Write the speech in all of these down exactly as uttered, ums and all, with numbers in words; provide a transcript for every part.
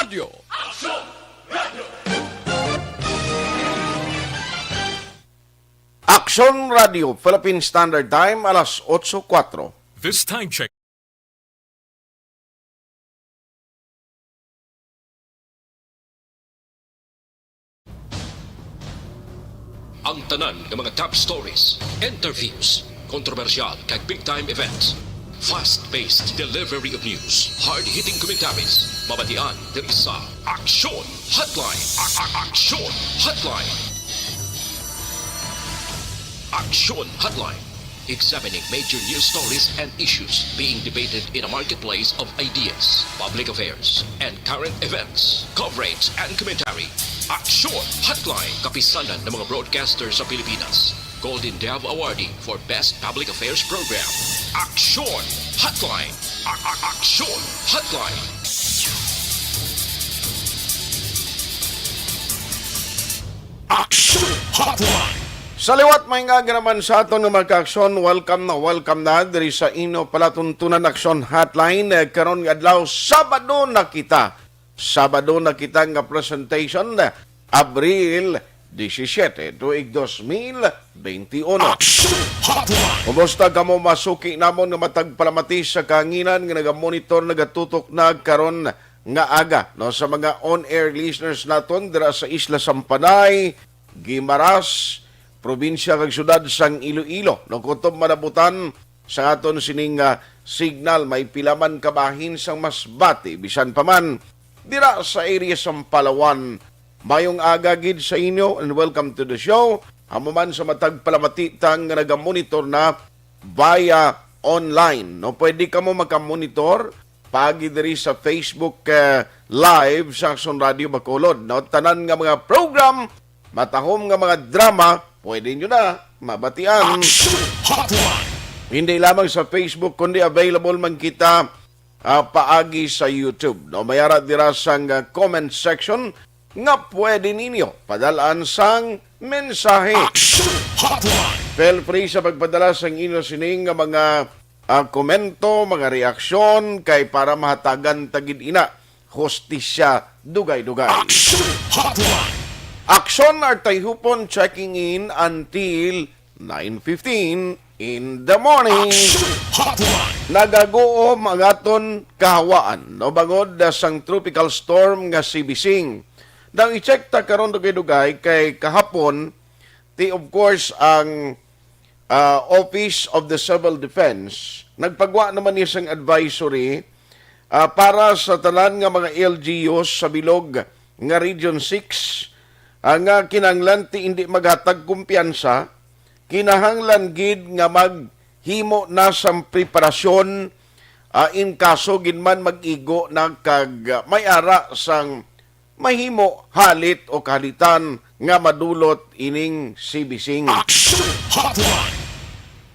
Radio. Aksyon Radio, Philippine Standard Time, alas otso kuwatro. This time check. Ang tanan nga mga top stories, interviews, kontrobersyal kag big time events. Fast-paced delivery of news, hard-hitting commentaries, mabatian diri sa Aksyon Hotline. A- a- Aksyon Hotline. Aksyon Hotline. Examining major news stories and issues being debated in a marketplace of ideas, public affairs, and current events. Coverage and commentary. Aksyon Hotline. Kapisanan ng mga broadcaster sa Pilipinas. Golden Dove Awardee for Best Public Affairs Program. Aksyon Hotline. A- a- Aksyon Hotline. Aksyon Hotline. Sa liwat, may nga naman sa aton nga mga kaaksyon, welcome na welcome na diri sa inyo palatuntunan Aksyon Hotline. Eh, karon nga adlaw, Sabado na kita. Sabado na kita nga presentation, Abril disisiete, tuig dos mil benti uno. Aksyon Hotline. Kumusta kamo, masuki namon nga matag palamati sa kahanginan nga nagamonitor, nagatutok na karon nga aga, no, sa mga on-air listeners naton dira sa Isla Sampanay, Guimaras, probinsya kag syudad sang Iloilo, no, kutob manabutan sa aton sining, ah, signal, may pila man ka bahin sang mas bati, bisan pa man dira sa area sang Palawan. Mayong aga gid sa inyo and welcome to the show. Amo man sa matag palamati ta nga nagamonitor na via online, no? Pwede kamo makamonitor paagi diri sa Facebook, eh, Live sa Aksyon Radio Bacolod, no? Tanan nga mga program, matahom nga mga drama, pwede nyo na mabatian. Aksyon Hotline. Hindi lamang sa Facebook, kundi available man kita, ah, paagi sa YouTube, no? May ara dira sang, ah, comment section nga pwede ninyo padalaan sang mensahe. Aksyon Hotline. Feel free sa pagpadala sang inyo sining nga mga, ah, komento, mga reaksyon, kay para mahatagan ta gid ina hustisya dugay-dugay. Aksyon Hotline. Aksyon Artayhupon checking in until nine fifteen in the morning. Aksyon Hotline. Nagaguom ang aton kahawaan, no, bangod, ah, sang tropical storm nga si Bising. Nang i-check ta karon dugay-dugay kay kahapon, ti, of course, ang, ah, Office of the Civil Defense, nagpagwa naman niya sang advisory, ah, para sa tanan nga mga L G Us sa bilog nga Region six, ah, nga kinahanglan ti indi maghatag kumpiyansa, kinahanglan gid nga maghimo na sang preparasyon, ah, in kaso gid man mag-igo na kag, ah, may ara sang mahimo halit o kahalitan nga madulot ining si Bising. Action Hotline.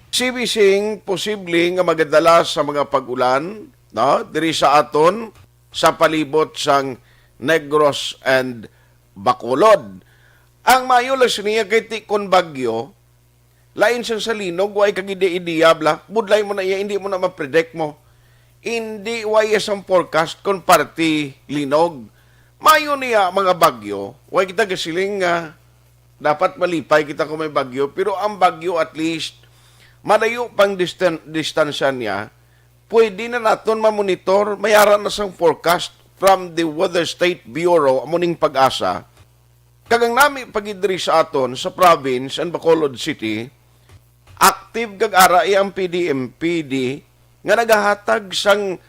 Si Bising posible nga magadala sa mga pag-ulan, no, diri sa aton sa palibot sang Negros and Bacolod. Ang maayo lang siniya kay ti kon bagyo, lain sang sa linog, way kag ideya-ideya, bla. Budlay mo na iya, hindi mo na ma-predict mo. Hindi, way iya sang forecast kon parte linog. Mayo niya mga bagyo, way kita gasiling nga dapat malipay kita kung may bagyo, pero ang bagyo at least malayo pang distan-, distansya niya, pwede na naton mamonitor, may ara na sang forecast from the Weather State Bureau, amo ning PAGASA. Kag ang nami pa gid diri sa aton, sa province and Bacolod City, active kag ara iya ang P D M P D nga nagahatag sang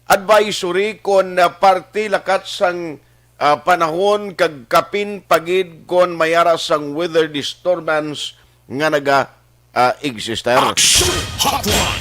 advisory kon, ah, parte lakat sang, ah, panahon kag kapin pa gid kon may ara sang weather disturbance nga naga, ah, exister. Action Hotline.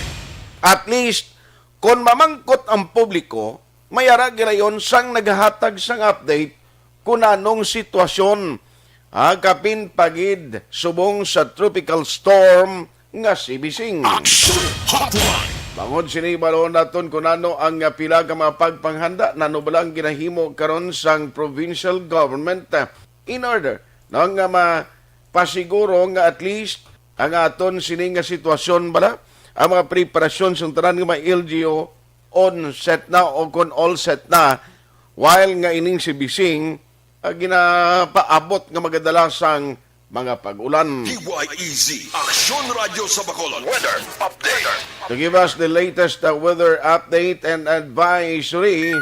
At least, kon mamangkot ang publiko, may ara gilayon sang nagahatag sang update kun anong sitwasyon, ah, kapin pa gid subong sa tropical storm nga si Bising. Action Hotline. Bangod sini, bal-on naton kun ano ang, ah, pila ka mga pagpanghanda, nano bala ang ginahimo karon sang provincial government, ah, in order, no, nga mapasiguro nga at least ang aton sini nga sitwasyon bala, ang mga preparasyon sa tanan nga mga L G U on set na o kon all set na While nga ining si Bising, ah, ginapaabot nga magadala sang mga pag-ulan. D Y E Z, Aksyon Radyo sa Bacolod. Weather update. To give us the latest, uh, weather update and advisory,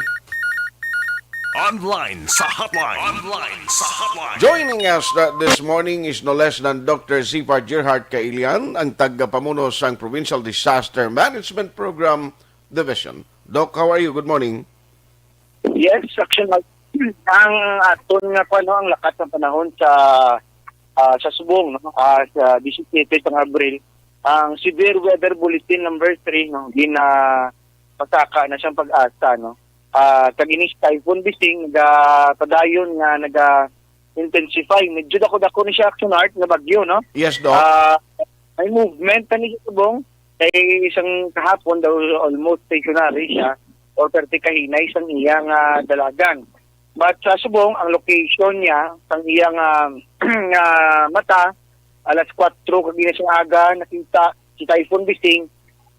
Online sa hotline. Online sa hotline. Joining us, uh, this morning is no less than Doctor Zephyr Gerhart Kailian, ang tagapamuno sang Provincial Disaster Management Program Division. Doc, how are you? Good morning. Yes, Aksyon. Ang aton nga kuno, ang lakat ng panahon sa, ah, sa subong, no? Ah, sa disisiyete sang Abril, ang Severe Weather Bulletin number three, no, ginapasaka na siyang PAGASA, no. Ah, kag ini si Typhoon Bising nagapadayon nga naga-intensify. Medyo dako-dako ni siya, Action Art, nga bagyo, no? Yes, Doc. Ah, may movement na ni sa subong. Kay isang kahapon daw, almost stationary siya or thirty kahinay sang iyang, ah, dalagan. But sa subong, ang location niya, sang iyang, ah, nga mata, alas kwatro kag ina sang aga, nakita si Typhoon Bising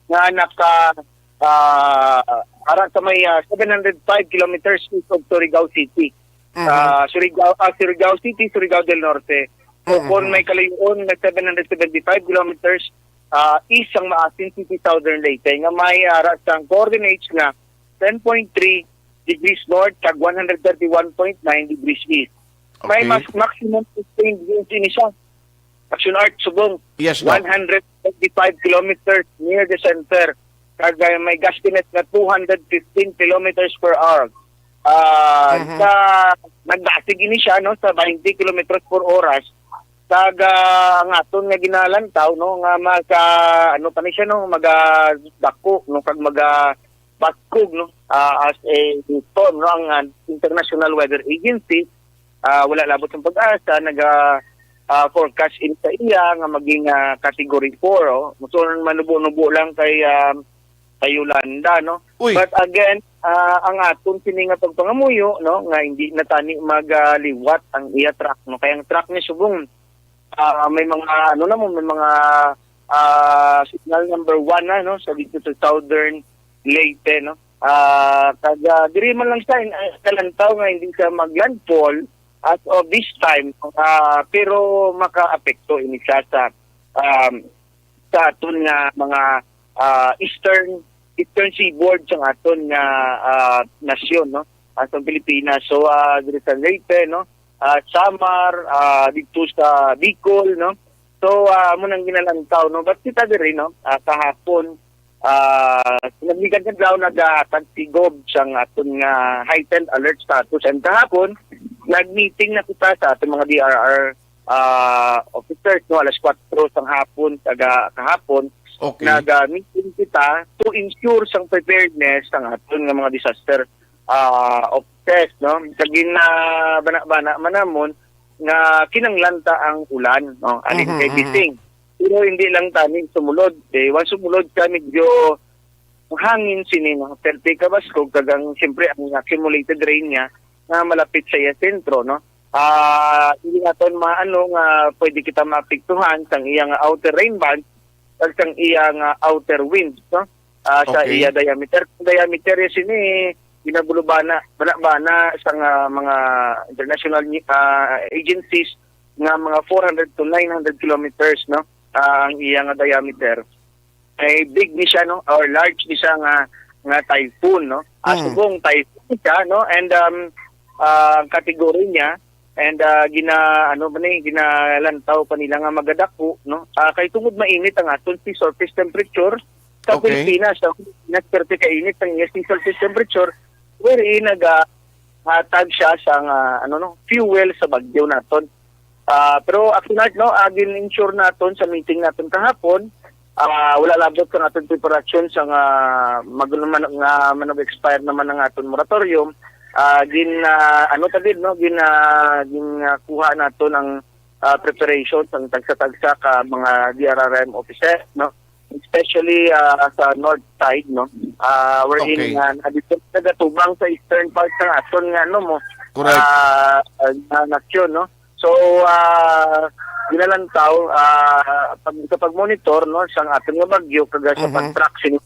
nga naka, ah, ara sa may, ah, seven hundred five kilometers east of Surigao City. Mhm. Ah, Surigao, ah, Surigao City, Surigao del Norte. O Mhm. kung may kalayuon nga seven hundred seventy-five kilometers, ah, east sang Maasin City, Southern Leyte, nga may ara sang coordinates nga ten point three degrees north kag one hundred thirty-one point nine degrees east. May Okay. mas maximum sustained winds ini siya. Action Art, subong, Yes, Doc. one hundred twenty-five kilometers near the center. Kag, uh, may gustiness nga two hundred fifteen kilometers per hour. Ah, Mhm. sa, nagbase gini siya, no, sa twenty kilometers per oras. Kag, ah, ang aton nga ginalantaw, no, nga maka, ano pa ni siya, no, magadako, no, kag magabaskog, no, ah, as a storm, no, ang, ah, International Weather Agency, ah, wala labot ang PAGASA, naga, ah, forecast in sa iya nga maging, ah, category four, oh. So, manubo-nubo lang kay, ah, kay Yolanda, no? Uy. But again, ah, ang aton sini nga pagpangamuyo, no, nga hindi na tani magaliwat ang iya track, no? Kay ang track ni subong, ah, may mga, ano na mo, may mga, ah, signal number one na, no, sa dito sa Southern Leyte, no? Ah, kag, ah, diri man lang siya, eh, kalantaw nga hindi siya mag-landfall as of this time, ah, pero makaapekto ini siya sa, um, sa aton nga mga, ah, eastern, eastern seaboard sang aton nga, ah, nasyon, no? Ah, sa Pilipinas. So, ah, diri sa Leyte, no? Ah, Samar, ah, dito sa Bicol, no? So, ah, amo nang ginalantaw, no? But kita diri, no? Ah, kahapon, ah, nagligad nga daw nagahatag si Gob sang aton nga heightened alert status. And kahapon, nag-meeting na kita sa ating mga D R R, ah, officers, no? Alas kwatro sang hapon, taga kahapon, Okay. nag-meeting kita to ensure sang preparedness sang aton nga mga disaster, ah, officers, no? Kag gin-, ah, bana-bana man namon nga kinahanglan ta ang ulan, no? Alin Mhm, kay mhm. Bising. Pero hindi lang tani sumulod. Eh, once sumulod ka, medyo hangin sini, no? Thirty ka baskog, kag ang, siyempre, ang accumulated rain niya nga malapit sa iya sentro, no? Ah, hindi naton maano nga pwede kita maapektuhan sang iya nga outer rain band kag sang iya nga outer winds, no? Ah, sa Okay. iya diameter. Ang diameter ya sini, ginabulubana, bana-bana sang, ah, mga international ni-, ah, agencies nga mga four hundred to nine hundred kilometers, no? Ah, ang iya nga diameter. Ay big ni siya, no? Or large ni siya nga, nga typhoon, no? Ah, Mm. subong typhoon siya, no? And, um, ah, ang category niya, and, ah, gina-, ano ba ni, ginalantaw pa nila nga magadako, no? Ah, kay tungod mainit ang aton si surface temperature sa Okay. Pilipinas, sa Pilipinas, pero kainit ang iya si surface temperature, wherein naga-, hatag siya sa nga, ano, no, fuel sa bagyo naton. Ah, pero, Action Art, no, ah, gin-ensure naton sa meeting naton kahapon, ah, wala labot sa aton preparasyon sa nga mag-, man-, nga mag-expire naman ang aton moratorium. Ah, gin, ah, ano ta gid, no, gin, ah, gin, ah, kuha naton ang, ah, preparation sa tagsa-tagsa ka mga D R R M officer, no, especially, ah, sa north side, no, ah, wherein Okay. nga, ah, dito nagatubang sa eastern part ng aton nga, ano mo, Correct. ah, nga nasyon, no. So, ah, ginalantaw, ah, pag, sa pag-monitor, no, sa aton nga bagyo, kag sa Mhm. pag-track sini,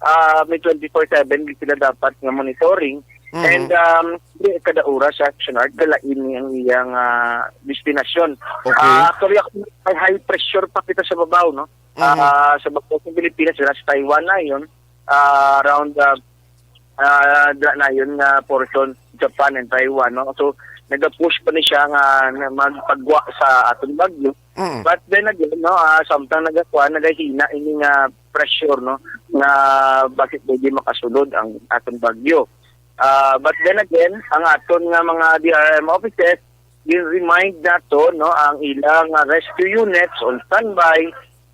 ah, may twenty-four seven gid sila dapat nga monitoring. Mhm. And, um, di kada oras sa Action Art, galain ni ang iyang, ah, destinasyon. Okay. Ah, actually, ako, may high pressure pa kita sa babaw, no? Mhm. Ah, sa babaw sa Pilipinas, sa Taiwan na yun, ah, around, ah, ah, dra na yun nga portion, Japan and Taiwan, no? So, nag-push pa ni siya nga, nga magpagwa sa aton bagyo. Mm. But then again, no, ah, samtang nagakuha, nagahina ini nga pressure, no, nga bakit pwede makasulod ang aton bagyo. Ah, but then again, ang aton nga mga D R R M offices, gin-remind nato, no, ang ilang, ah, rescue units on standby,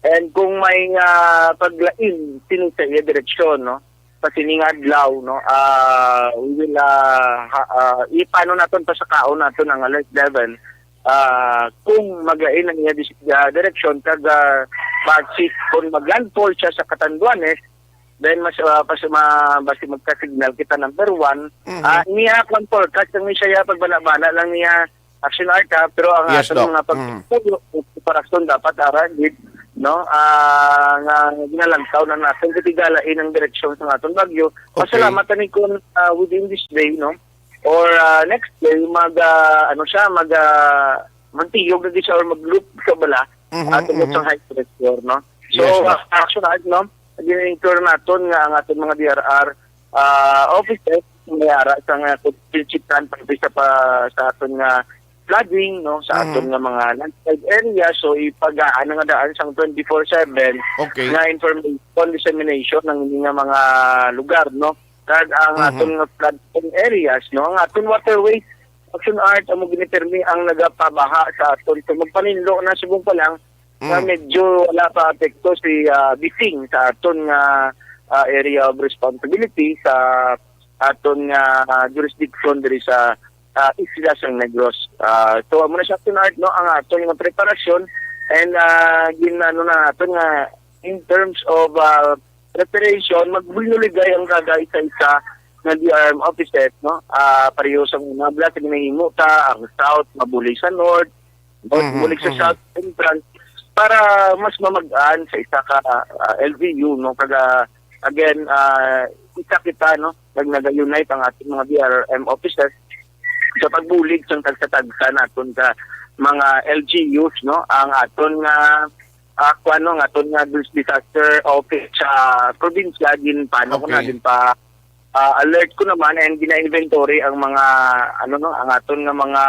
and kung may, ah, paglain sini sa iya direksyon, no, sa sining adlaw, no, ah, we will, ah, ha, ah, ipano naton, pasakaon naton ang alert level, ah, kung maglain ang iya dis-, ah, direksyon, kag, ah, basi kung mag-landfall siya sa Catanduanes, then mas, ah, pas-, ma-, basi magka-signal kita number one. Mhm. Ah, niya, kung forecast lang ni siya, pagbana-bana lang niya, Action Art, ha, pero ang Yes, aton Doc. mga Mm. pagpuyo, preparasyon dapat ara gid, no? Ah, nga ginalantaw na natin, kay galain ang direksyon sa aton bagyo. Okay. Pasalamat ani kung, ah, within this day, no? Or, ah, next day, mag, ah, ano siya, mag, ah, magtiyog na di siya or mag-loop siya bala, Mhm, ah, tungod mhm. sa high pressure, no? So, Yes, Doc. ah, Action Art, no? Gina-ensure naton nga ang aton mga D R R, ah, offices, may ara sa nga kung kinchiktan pa sa, pa sa aton nga flooding, no, sa Mhm. aton nga mga landslide area. So, ipagaan nga daan sang twenty-four seven Okay. nga information dissemination ng hindi nga mga lugar, no. Kag ang Mhm. aton nga flood prone areas, no, ang aton waterways, Action Art, amo gini pirmi ang nagapabaha sa aton. So, magpaninlo na subong pa lang nga Mm. medyo wala pa apekto si, ah, Bising sa aton nga, ah, area of responsibility sa aton nga, ah, jurisdiction diri sa, ah, isla sang Negros. Ah, so, amo na siya, Action Art, no, ang aton nga preparasyon and, ah, gin-, ano na naton nga in terms of, ah, preparation, magbuligay ang kada isa-isa nga D R M offices, no? Ah, pareho sa una, bala, sa ginahimo ta, ang South, mabuli sa North, North, Mhm, bulig sa mhm. South Central, para mas mamag-an sa isa ka, ah, L G U, no? Kaga, again, ah, isa kita, no? Nag-, nag-unite ang ating mga D R M officers sa pagbulig sang tagsa-tagsa naton sa mga L G Us, no? Ang aton nga, ah, kuwan, no, ang aton nga dis-, disaster office sa probinsya, ginpano ko na, Okay. ginpa, ah, alert ko naman and gina-inventory ang mga, ano, no, ang aton nga mga,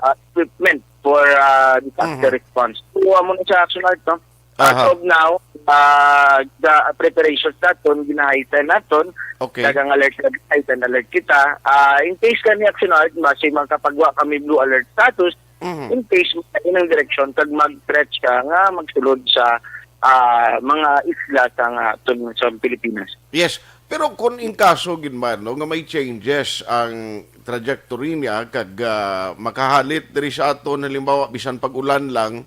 ah, equipment for, ah, disaster Mhm. response. So, amo na sa Action Art, no? As Aha. of now, ah, the preparations naton, gina-heighten naton. Okay. Daghang alert na, heighten alert kita. Ah, in case kani, Action Art, basi makapagwa kami blue alert status, Mhm. in case mo sa inang direksyon, kag mag-threat ka nga magsulod sa, ah, mga isla sa nga, tun-, sa Pilipinas. Yes. Pero kung in kaso gid man, no, nga may changes ang trajectory niya, kag, ah, makahalit diri sa aton, halimbawa, bisan pag-ulan lang,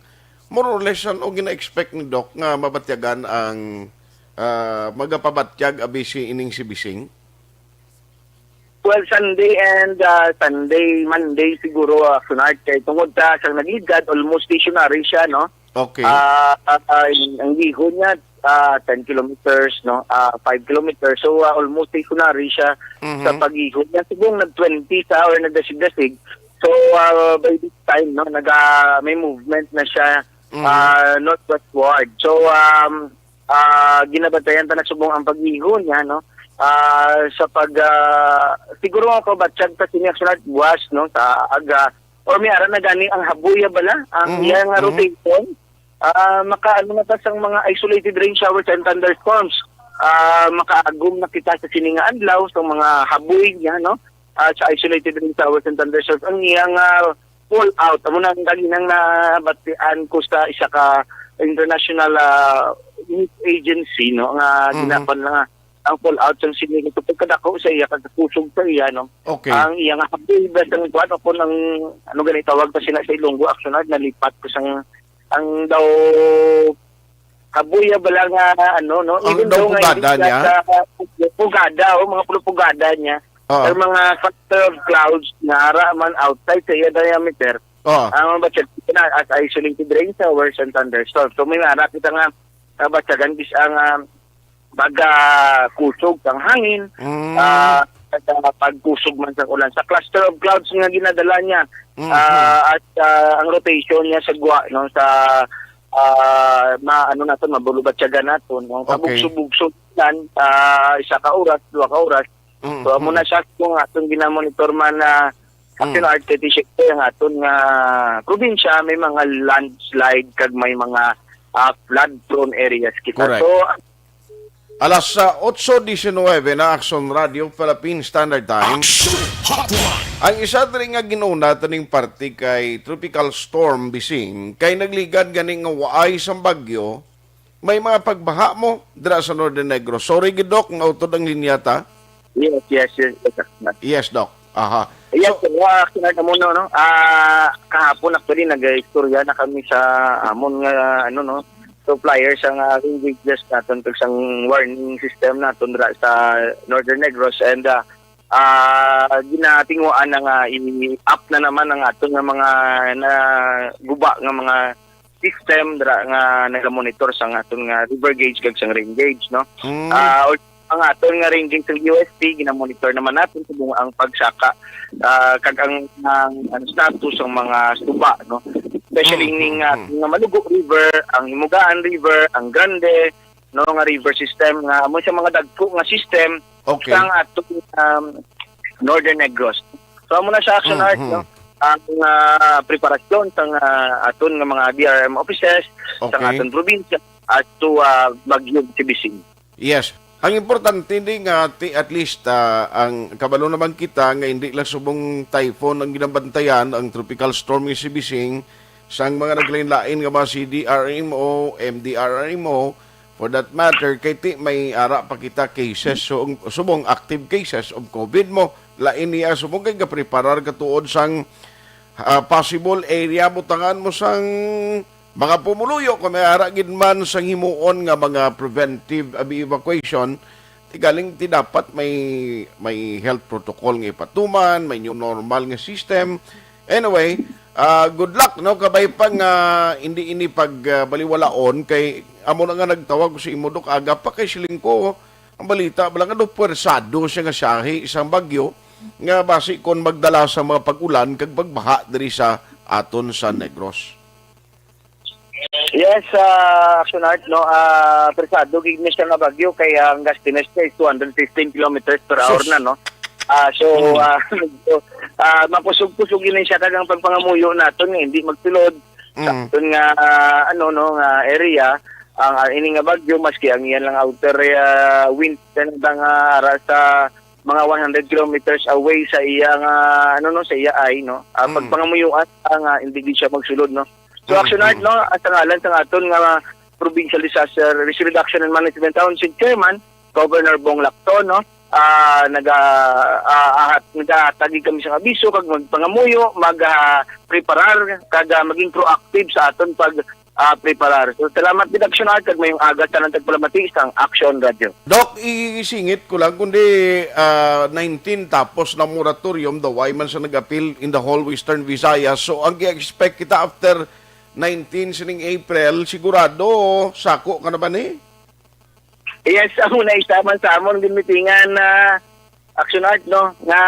more or less, ano gina-expect ni Doc nga mabatyagan ang, ah, magapabatyag abi si ining si Bising? Well, Sunday and, ah, Sunday, Monday siguro, ah, Action Art, kay tungod ta sa nagligad, almost stationary siya, no? Okay. Ah, ah, ah, ang gihon niya, ah, ten kilometers, no? Ah, five kilometers. So, ah, almost stationary siya Mhm. sa pag-ihon niya. Siguro nag-twenty sa or nagdasig-dasig. So, ah, by this time, no, naga-, may movement na siya, Mhm. ah, northwestward. So, um, ah, ginabantayan ta na subong ang pag-ihon niya, no? Ah, sa pag, ah, siguro nga kabatsag ta sini, Action Art, buwas, no, sa aga, or may ara na gani ang Habuya bala, ang Mhm, iya nga mhm. rotation, ah, makaano na ta sang mga isolated rain showers and thunderstorms. Ah, makaagom na kita sa sini nga adlaw sa mga haboy niya, no? Ah, sa isolated rain showers and thunderstorms. Ang iyang, ah, fallout, amo na ang galinang nabatian ko sa isa ka international, ah, news agency, no, nga Mhm. ginapan lang, ah, ang fallout sang sini nga kadako sa iya, kag kusog sa iya, no. Okay. Ang iya nga haboy ba sang kuwan, o kung ang, ano gani tawag pa sila sa Ilonggo, Action Art, nalipat ko sang, ang daw, habuya bala nga, ano, no? Ang Even daw though nga pugada hindi niya? Sa pugada, o, mga pulupugada niya. Oo. Ang mga cluster of clouds na ara man outside sa iya diameter, Oo. ang mga batsyag na as isolated rain showers and thunderstorms. So, may ara kita nga, ah, batyagan bis ang, ah, baga kusog ang hangin, Mm. ah, sa pagkusog man sa ulan. Sa cluster of clouds nga ginadala niya, Mhm. ah, at, ah, ang rotation niya sa gwa, no, sa, ah, ma-, ano naton, mabulubatyagan naton, no? Okay. Kabugso-bugso lang, ah, isa ka oras, dua ka oras. Mhm. So, amo na siya kung aton ginamonitor man na action Mm. art kay ti siyempre ang aton nga probinsya may mga landslide kag may mga, ah, flood prone areas kita. Correct. So, Alas, ah, otso diecinuebe na, Action Radio Philippine Standard Time. Action Hotline. Ang isa diri nga ginuna taning parte kay Tropical Storm Bising kay nagligad gani nga waay sang bagyo, may mga pagbaha mo dira sa Northern Negros. Sorry gid, Doc, nautod ang linya ta. Yes, yes, yes, yes, sir. Yes, Doc. Aha. Yes, So, sir. Wa, kinarga mo, no, no? Ah, kahapon, actually, nag-istorya na kami sa amon nga, ano, no, supplier sa nga rain gauges naton, kag sang warning system naton dira sa Northern Negros, and, ah, ah, ginatinguan na nga i-up na naman ang aton nga mga naguba nga mga system dira nga nagamonitor sa aton nga river gauge kag sang rain gauge, no? Mm. Ah, ang aton nga rain gauge sa U S T, ginamonitor naman natin subong ang pagsaka, ah, kag ang, ang, ang status sang mga suba, no? Especially Mm, ning, mm, ah, mm. nga Malugo River, ang Himugaan River, ang Grande, no, nga river system, nga amo sa mga dagko nga system Okay. sang aton, um, Northern Negros. So, amo na sa Action Mm, Art, mm. no? Ang, ah, preparasyon sang, ah, aton nga mga D R M offices, sang Okay. aton probinsya, as to, ah, Bagyo Sibising. Yes. Ang importante ni nga ti-, at least, ah, ang kabalo naman kita nga hindi lang subong typhoon ang ginabantayan, ang tropical storm nga si Bising, sang mga naglain-lain nga mga C D R M O, M D R M O, for that matter, kay ti may ara pa kita cases, so, subong active cases of COVID mo, lain niya subong kay gapreparar ka tuod sang, ah, possible area, butangan mo sang mga pumuluyo, kung may ara gid man sang himuon nga mga preventive ev-, evacuation, ti galing ti dapat may, may health protocol nga ipatuman, may new normal nga system. Anyway, ah, good luck, no? Kabay pa nga hindi ini pag, ah, baliwalaon kay amo na nga nagtawag ko sa imo, Dok, aga pa kay siling ko, ang balita bala nga do puwersado siya nga siyahi isang bagyo nga basi kon magdala sa mga pag-ulan kag pagbaha diri sa aton sa Negros. Yes, ah, Action Art, no? Ah, presado gid ni siya nga bagyo kay ang gustiness niya is two hundred fifteen kilometers per hour Sus. na, no? Ah, so, Hmm. ah, medyo, ah, makusog-kusog yun siya kag ang pagpangamuyo naton nga hindi magsulod sa Hmm. aton nga, ah, ano, no, nga area, ang, ah, ini nga bagyo, maski ang iyan lang outer, ah, wind, nga ara sa mga one hundred kilometers away sa iya nga, ano, no, sa iya ay, no? Ah, Hmm. pagpangamuyuan, ah, nga hindi gid siya magsulod, no? So, Mm, Action Art, mm. no, sa ngalan sa aton nga Provincial Disaster Risk Reduction and Management Council Chairman, Governor Bong Lacson, no, ah, naga-, ah, ahat-, nagahatag kami sa abiso kag magpangamuyo, mag, ah, preparar kag, ah, maging proactive sa aton pag, ah, preparar. So, salamat gid, Action Art, kag mayong aga sa tanan tagpalamati sang Action Radio. Doc, isingit ko lang, kundi, ah, nineteen tapos na moratorium, daw ay man sa nag-apil in the whole Western Visayas. So, ang i-expect kita after nineteen sining April, sigurado, sako ka na ba ni? Yes, amo na isa man sa amon ginmitingan na Action Art, no, nga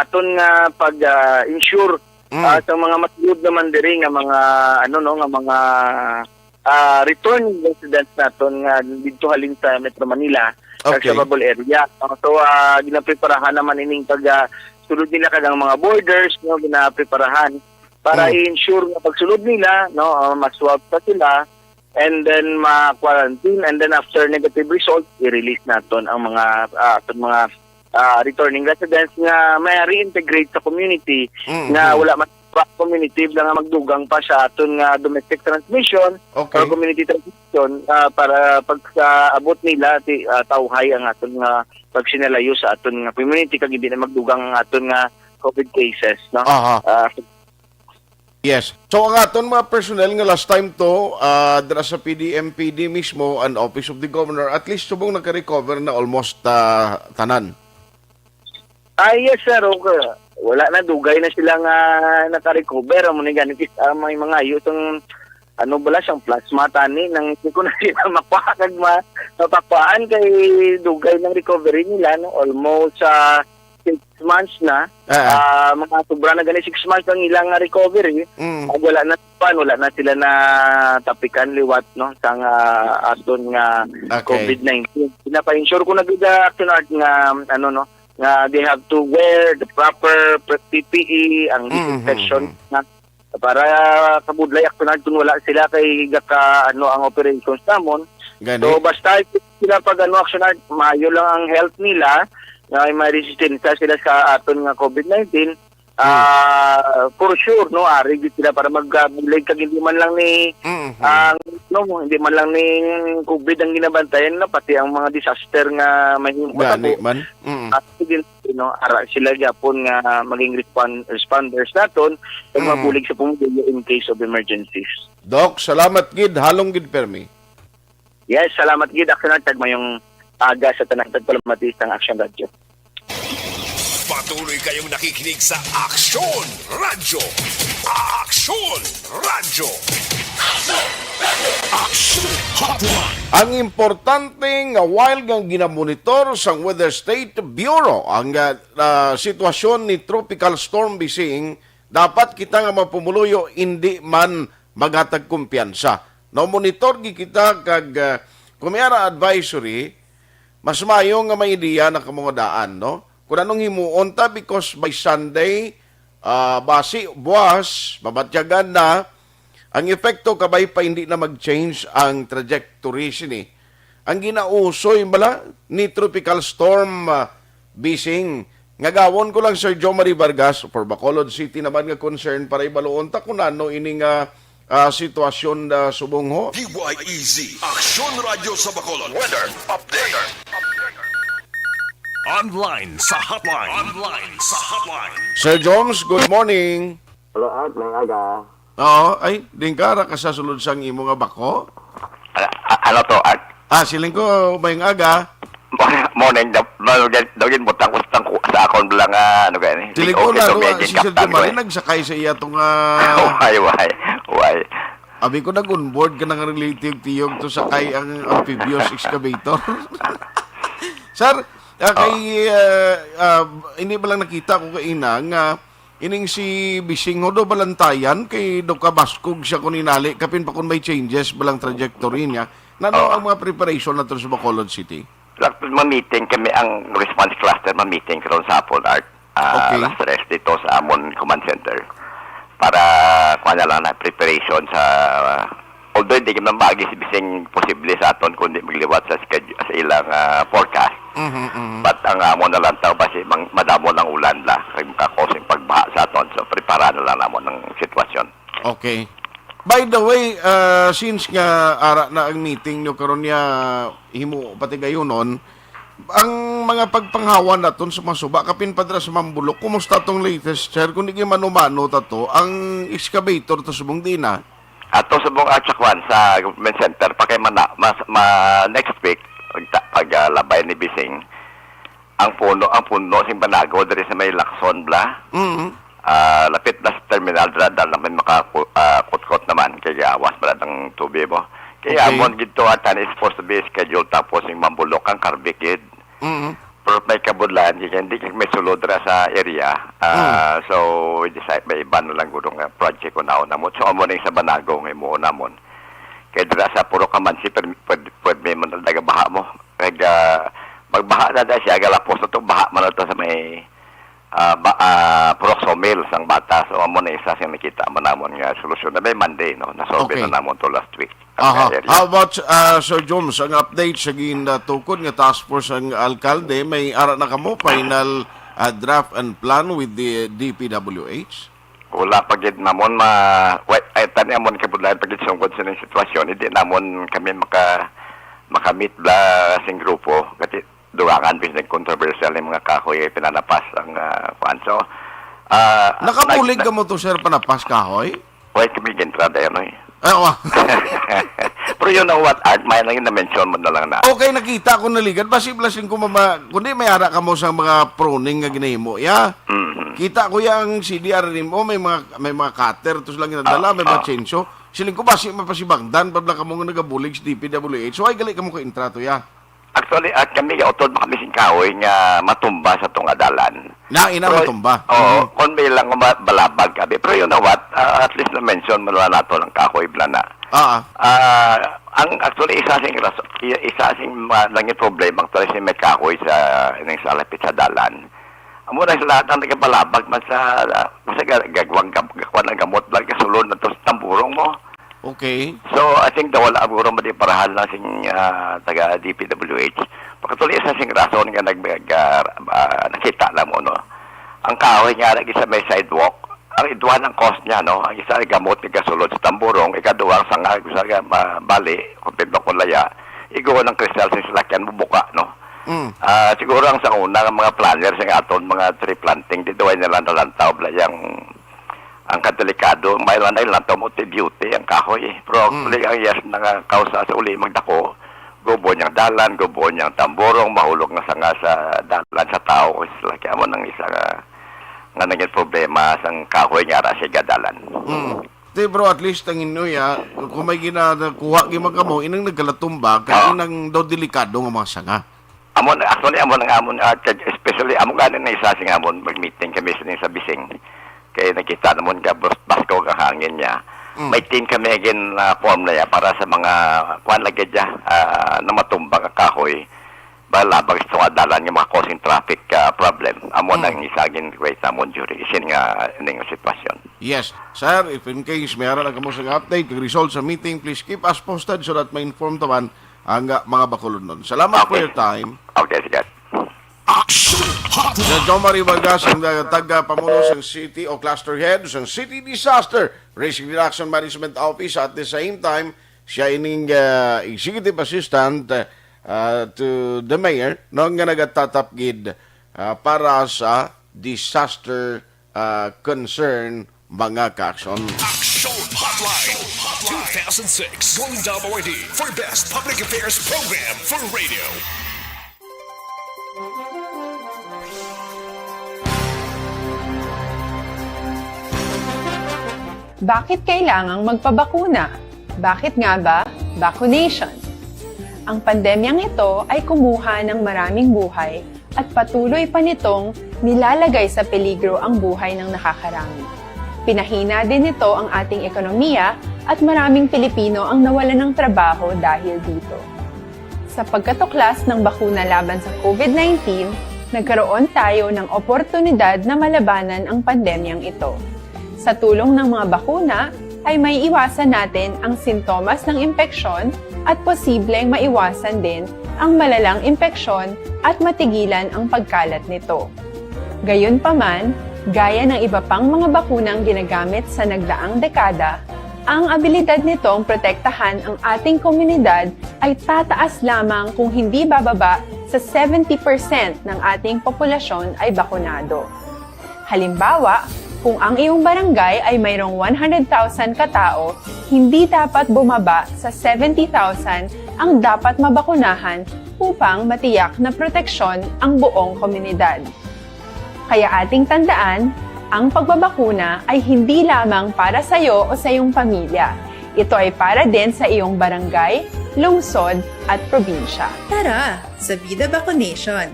aton nga pag, ah, ensure, Mm. ah, sa mga masulod naman diri nga mga, ano, no, nga mga, ah, return residents naton nga didto halin sa Metro Manila, kag Okay. sa bubble area. No? So, ah, ginapreparahan naman ining pag, ah, sulod nila kag ang mga borders, no, ginapreparahan para Mm. i-ensure nga pagsulod nila, no, ah, ma-swab pa sila, and then ma-quarantine, and then after negative result, i-release naton ang mga, ah, aton mga, ah, returning residents nga may reintegrate sa community Mm, nga mm. wala man ba community lang nga magdugang pa sa aton nga domestic transmission Okay. or community transmission, ah, para pagkaabot nila ti, ah, tawhay ang aton nga pagsinalayo sa aton nga community kag hindi na magdugang ang aton nga COVID cases, no? Aha. Ah, Yes. So, ang aton mga personnel nga last time to, ah, dira sa P D M P D mismo, and Office of the Governor, at least subong naka-recover na almost, ah, tanan. Ah, yes, sir. Okay. Wala na, dugay na sila nga naka-recover. Amo ni gani kis-, ah, may mga ayo sang, ano bala, sang plasma tani, nang hindi ko na sila makuha kag ma-, mapakuhaan kay dugay ng recovery nila, no? Almost, ah, six months na, Ah, ah. ah, mga sobra na gani six months ang ilang nga recovery. Mm. Ag wala na pan, wala na sila natapikan liwat, no, sang, ah, aton nga Okay. covid nineteen. Pinapa-ensure ko na gid, ah, Action Art, nga, ano, no, nga they have to wear the proper pre-, P P E, ang Mm, disinfection mm, mm. na para kabudlay, Action Art, kung wala sila kay gaka, ano, ang operations namon. Gani? So, basta sila pag, ano, Action Art, maayo lang ang health nila, nga may resistensya sila sa aton nga covid nineteen, Hmm. ah, for sure, no, ari gid sila para magbulig kag hindi man lang ni Mm, mm. ang, no, hindi man lang ni covid ang ginabantayan na, pati ang mga disaster nga may Gani matabo. man. Mm. Ah, sige, no, ara sila gyapon nga maging respon-, responders naton kag Mm. mabulig sa pamilya in case of emergencies. Doc, salamat gid, halong gid permi. Yes, salamat gid, Action Art, kag mayong aga sa tanan tagpalamati sang Action Radio. Patuloy kayong nakikinig sa Action Radio. Action Radio. Action Hotline. Ang importante nga while nga ginamonitor sang Weather State Bureau ang, ah, ah, sitwasyon ni Tropical Storm Bising, dapat kita nga mapumuluyo hindi man maghatag kumpiyansa. No, monitor gid kita kag, ah, kung may ara advisory, mas maayo nga may ideya na kamo nga daan, no? Kung anong himuon ta, because by Sunday, ah, basi buwas, mabatyagan na ang epekto, kabay pa hindi na mag-change ang trajectory sini. Ang ginausoy bala ni Tropical Storm, ah, Bising. Ngagawon ko lang, Sir Joe Marie Vargas, for Bacolod City naman nga concern para ibaluon ta kung ano ini nga, ah, sitwasyon, ah, subong ho. D Y E Z, Action Radio sa Bacolod. Weather update. Online sa hotline. Online sa hotline. Sir Joms, good morning. Hello, Art. May aga. Oo, ay, din ka ra ka sa sulod sang imo nga bako? Ala-, a-, ano to, Art? Ah, siling ko, may aga. Morning, morning, daw, daw, daw, daw, butang ko sa tangko, sa akon bala nga, ano gani? Siling ko, Lig-okay to, naro, medyo si Sir kaptan ko, Jomari eh. Nagsakay sa iya tong, ah, Why, why, why? Abi ko, nag-onboard ka ng relative tiyog to sakay ang amphibious excavator. Sir, ah, kay, Oh. ah, ah, hindi ba lang nakita ko kaina nga ining si Bising ho do balantayan kay do kabaskog siya kun inali, kapin pa kun may changes balang trajectory niya. Nano Oo. ang mga preparation nato sa Bacolod City? Lak-, ma-meeting kami ang response cluster, ma-meeting karon sa hapon, Art. Ah, Okay. alas tres dito sa amon command center. Para, kuha na lang na preparation sa, although hindi man maagi si Bising posible sa aton kundi magliwat sa schedule, sa ilang, ah, forecast. Mhm, mhm. But ang amon na lang tao, basi mang-, madamo ng ulan la, kay makakos yung pagbaha sa aton. So, prepara na lang namon ang sitwasyon. Okay. By the way, ah, since nga ara na ang meeting nyo karon niya, himo pati gayunon, ang mga pagpanghawan naton sa mga suba, kapin pa dira sa Mambulok, kumusta tong latest, sir? Kung di mano-mano ta to, ang excavator to subong di na. Ato subong at sa kwan, sa government center, pa kay mana-, mas, ma-, next week, pag, pag, ah, labay ni Bising, ang puno, ang puno sing Banago diri sa may Lacson, bla. Mm. Ah, lapit na sa terminal, dala, dala may maka-, ah, kutkot naman, kay gawas pala ng tubig mo. Kaya Okay. amon gid to, atan is supposed to be scheduled, tapos yung Mambulok ang Carbig gid. Mm. Pero may kabudlan, kaya hindi kay may sulod ra sa area. Ah, Mm. so, we decide, may iba na lang guro nga project ko naon namon. So, amo na yung sa Banago nga imuon namon. Kay dira sa Puro Kamansi, pwede, pwede, pwede may man talaga baha mo. Kag, ah, magbaha na dahil siya, galapos na to, baha man na to sa may, ah, ba, ah, Purok Sawmill, sang bata. So, amo na isa siyang nakita man namon nga solusyon na may Monday, no? Nasolve Okay. na namon to last week. At Aha. may area. How about, ah, Sir Joms, ang update sa gin, ah, tukod nga task force ang alkalde, may ara na kamo final, ah, draft and plan with the D P W H? Wala pa gid namon ma-, wa-, ay, tani amon kabudlayan pa gid sungkod sa ning sitwasyon. Hindi namon kami maka-, makamit bla sing grupo. Kasi dugangan, bisag controversial yung mga kahoy ay pinanapas ang, ah, kuwan. So, ah, Nakabulig nag-, ka mo to, sir, panapas kahoy? Why kami gintra dayon, oy? Ah, wa- Pero you know what, Art, may nang na-mention mo na lang na. Okay, nakita ko na ligad. Basi blasing ko mama, kundi may ara ka mo sa mga proning nga ginahimo, ya. Mhm. Kita ko yang C D R nimo, may mga, may mga cutter, tos lang ginadala, Ah, may mga ah. chainsaw. Siling ko, basi mapasibangdan, pabla ka mo nga nagabulig sa D P W H. So, ay gali ka mo ka intrato, ya. Actually, at kami, utod man kami sing kahoy nga matumba sa tunga dalan. Na, ina, Pero, matumba. Oo, Mhm. kung may lang ma-, balabag kami. Pero you know what? Ah, at least na-mention mo na nato ang kahoy, bala na. Ah. Ah, ang, actually, isa sing raso-, i-, isa sing ma-, nangin problema, actually, si may kahoy sa, ining sa lapit sa dalan. Amo na sila ang nagabalabag man sa, sa ga-, gagwang gam-, gakuan ang gamot, bala, gasulod na to sa tamburong mo. Okay. So, I think nawala ang guro mo di parahan lang sing, ah, taga D P W H. Pakatuloy sa sing rason nga nag-, nag-, ah, ah, nakita na mo, no? Ang kahoy nga lagi sa may sidewalk, ang idwa ng cause niya, no? Ang isa ay gamot nga gasulod sa tamburong, ikaduha ang sanga, gusto nga mabali, kung pindok kung laya, igo ng kristal sa salakyan mo buka, no? Mm. Ah, siguro ang sa una, ang mga planner sa aton, mga tree planting, di daw ay nila nalantaw, bala, yang ang kadelikado, may lang nila to mo ti beauty ang kahoy. Pero Mm. actually, ang yes na nga kausa sa uli magdako, gubo niyang dalan, gubo niyang tamborong, mahulog nga sanga sa dalan sa tao, is like, amo nang isa nga, nga naging problema sang kahoy nga ara sa gadalan. Mm. Di, bro, at least ang inuya, kung may ginakuha, gimagamo, inang nagkalatumba, kay Ah. inang daw delikado nga mga sanga. Amo na, actually, amo na nga, amo na, ah, kag-, especially, amo gani na isa sing amon, mag-meeting kami sa, sa Bising. Kay nakita namon ka, bas-, basko ka hangin niya. Mm. May team kami again na form na ya para sa mga, kuan lagi dya, ah, na matumba ka kahoy. Balabag sa mga dalan nga mga causing traffic, ah, problem. Amo Mm. nang isa gin request namon during isin nga, ining sitwasyon. Yes. Sir, if in case may ara lang kamo sa update, kag result sa meeting, please keep us posted so that ma-inform taman ang, ah, mga bakulodnon. Salamat for Okay. your time. Okay, sige. Action Hotline. Sir John Marie Vargas, ang, ah, taga-pamuno sang city o cluster head sang City Disaster Risk Reduction Management Office. At the same time, siya ining, ah, executive assistant, ah, to the mayor, no, nga nagatatap gid, ah, para sa disaster, ah, concern, mga kaaksyon. Action Hotline two thousand six Golden Dome Awardee for Best Public Affairs Program for Radio. Bakit kailangang magpabakuna? Bakit nga ba vaccination? Ang pandemyang ito ay kumuha ng maraming buhay at patuloy pa nitong nilalagay sa peligro ang buhay ng nakakarami. Pinahina din nito ang ating ekonomiya at maraming Pilipino ang nawalan ng trabaho dahil dito. Sa pagkatuklas ng bakuna laban sa COVID nineteen, nagkaroon tayo ng oportunidad na malabanan ang pandemyang ito. Sa tulong ng mga bakuna, ay maiiwasan natin ang sintomas ng impeksyon at posibleng maiwasan din ang malalang impeksyon at matigilan ang pagkalat nito. Gayunpaman, gaya ng iba pang mga bakunang ginagamit sa nagdaang dekada, ang abilidad nitong protektahan ang ating komunidad ay tataas lamang kung hindi bababa sa seventy percent ng ating populasyon ay bakunado. Halimbawa, kung ang iyong barangay ay mayroong one hundred thousand ka tao, hindi dapat bumaba sa seventy thousand ang dapat mabakunahan upang matiyak na proteksyon ang buong komunidad. Kaya ating tandaan, ang pagbabakuna ay hindi lamang para sa iyo o sa iyong pamilya. Ito ay para din sa iyong barangay, lungsod, at probinsya. Tara, sa Vida Vaccination!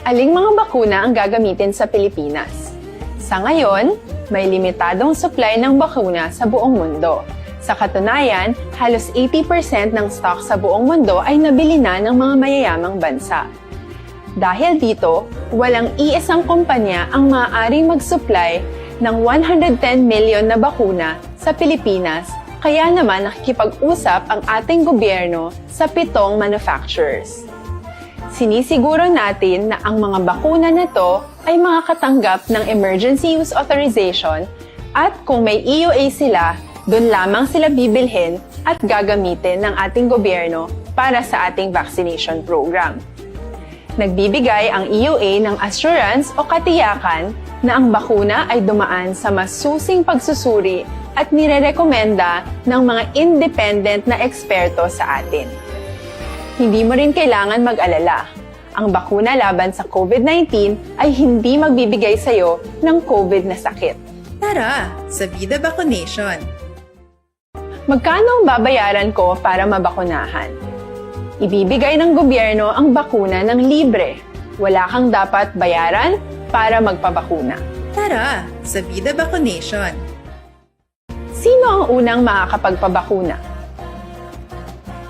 Aling mga bakuna ang gagamitin sa Pilipinas? Sa ngayon, may limitadong supply ng bakuna sa buong mundo. Sa katunayan, halos eighty percent ng stock sa buong mundo ay nabili na ng mga mayayamang bansa. Dahil dito, walang iisang kumpanya ang maaaring mag-supply ng one hundred ten million na bakuna sa Pilipinas, kaya naman nakikipag-usap ang ating gobyerno sa pitong manufacturers. Sinisiguro natin na ang mga bakuna na to ay makakatanggap ng emergency use authorization, at kung may E U A sila, doon lamang sila bibilhin at gagamitin ng ating gobyerno para sa ating vaccination program. Nagbibigay ang E U A ng assurance o katiyakan na ang bakuna ay dumaan sa masusing pagsusuri at nirerekomenda ng mga independent na eksperto sa atin. Hindi mo rin kailangan mag-alala. Ang bakuna laban sa COVID nineteen ay hindi magbibigay sa iyo ng COVID na sakit. Tara, sa Vida Vaccination! Magkano ang babayaran ko para mabakunahan? Ibibigay ng gobyerno ang bakuna ng libre. Wala kang dapat bayaran para magpabakuna. Tara sa Vida Vacunation! Sino ang unang makakapagpabakuna?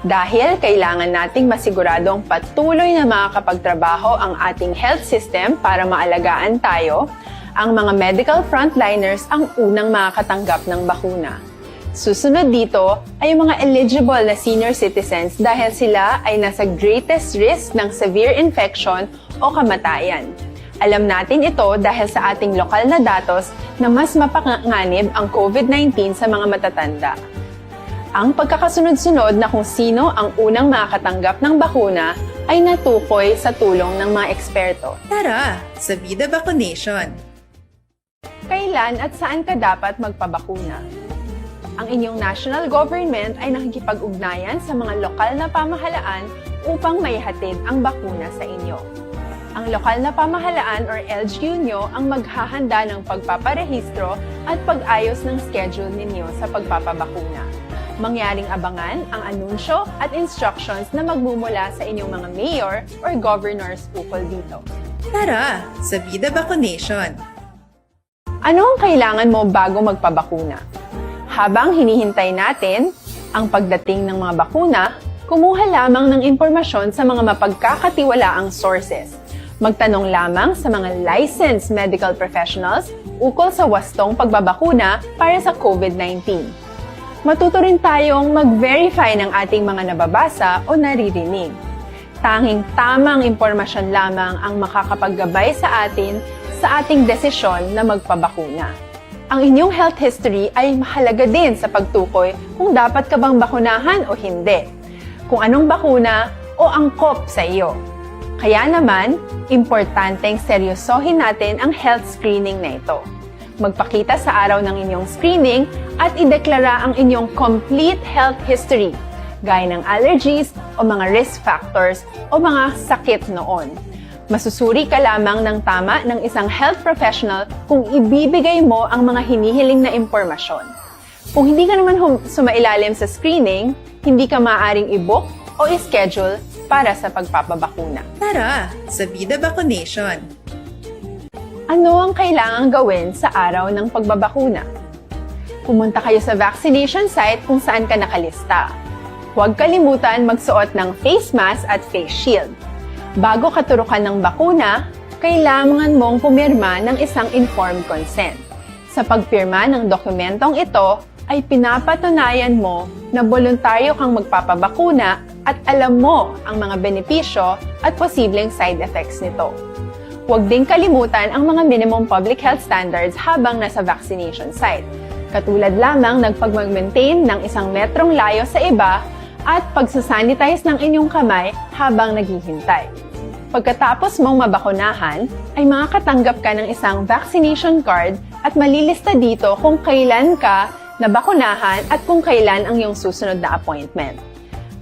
Dahil kailangan nating masiguradong patuloy na makakapagtrabaho ang ating health system para maalagaan tayo, ang mga medical frontliners ang unang makakatanggap ng bakuna. Susunod dito ay ang mga eligible na senior citizens dahil sila ay nasa greatest risk ng severe infection o kamatayan. Alam natin ito dahil sa ating lokal na datos na mas mapanganib ang COVID nineteen sa mga matatanda. Ang pagkakasunod-sunod na kung sino ang unang makakatanggap ng bakuna ay natukoy sa tulong ng mga eksperto. Tara sa Vida Vacunation! Kailan at saan ka dapat magpabakuna? Ang inyong national government ay nakikipag-ugnayan sa mga lokal na pamahalaan upang maihatid ang bakuna sa inyo. Ang lokal na pamahalaan or L G U nyo ang maghahanda ng pagpaparehistro at pag-ayos ng schedule ninyo sa pagpapabakuna. Mangyaring abangan ang anunsyo at instructions na magmumula sa inyong mga mayor or governors ukol dito. Tara sa Vida Vacunation! Ano ang kailangan mo bago magpabakuna? Habang hinihintay natin ang pagdating ng mga bakuna, kumuha lamang ng impormasyon sa mga mapagkakatiwalaang sources. Magtanong lamang sa mga licensed medical professionals ukol sa wastong pagbabakuna para sa COVID nineteen. Matuto rin tayong mag-verify ng ating mga nababasa o naririnig. Tanging tamang impormasyon lamang ang makakapaggabay sa atin sa ating desisyon na magpabakuna. Ang inyong health history ay mahalaga din sa pagtukoy kung dapat ka bang bakunahan o hindi, kung anong bakuna o angkop sa iyo. Kaya naman, importanteng seryosohin natin ang health screening na ito. Magpakita sa araw ng inyong screening at ideklara ang inyong complete health history, gaya ng allergies o mga risk factors o mga sakit noon. Masusuri ka lamang ng tama ng isang health professional kung ibibigay mo ang mga hinihiling na impormasyon. Kung hindi ka naman hum- sumailalim sa screening, hindi ka maaaring i-book o i-schedule para sa pagpapabakuna. Tara sa Vida Vacunation! Ano ang kailangang gawin sa araw ng pagbabakuna? Pumunta kayo sa vaccination site kung saan ka nakalista. Huwag kalimutan magsuot ng face mask at face shield. Bago ka turukan ng bakuna, kailangan mong pumirma ng isang informed consent. Sa pagpirma ng dokumentong ito, ay pinapatunayan mo na boluntaryo kang magpapabakuna at alam mo ang mga benepisyo at posibleng side effects nito. Huwag ding kalimutan ang mga minimum public health standards habang nasa vaccination site, katulad lamang ng pagmag-maintain ng isang metrong layo sa iba at pagsasanitize ng inyong kamay habang naghihintay. Pagkatapos mong mabakunahan, ay makakatanggap ka ng isang vaccination card at malilista dito kung kailan ka nabakunahan at kung kailan ang iyong susunod na appointment.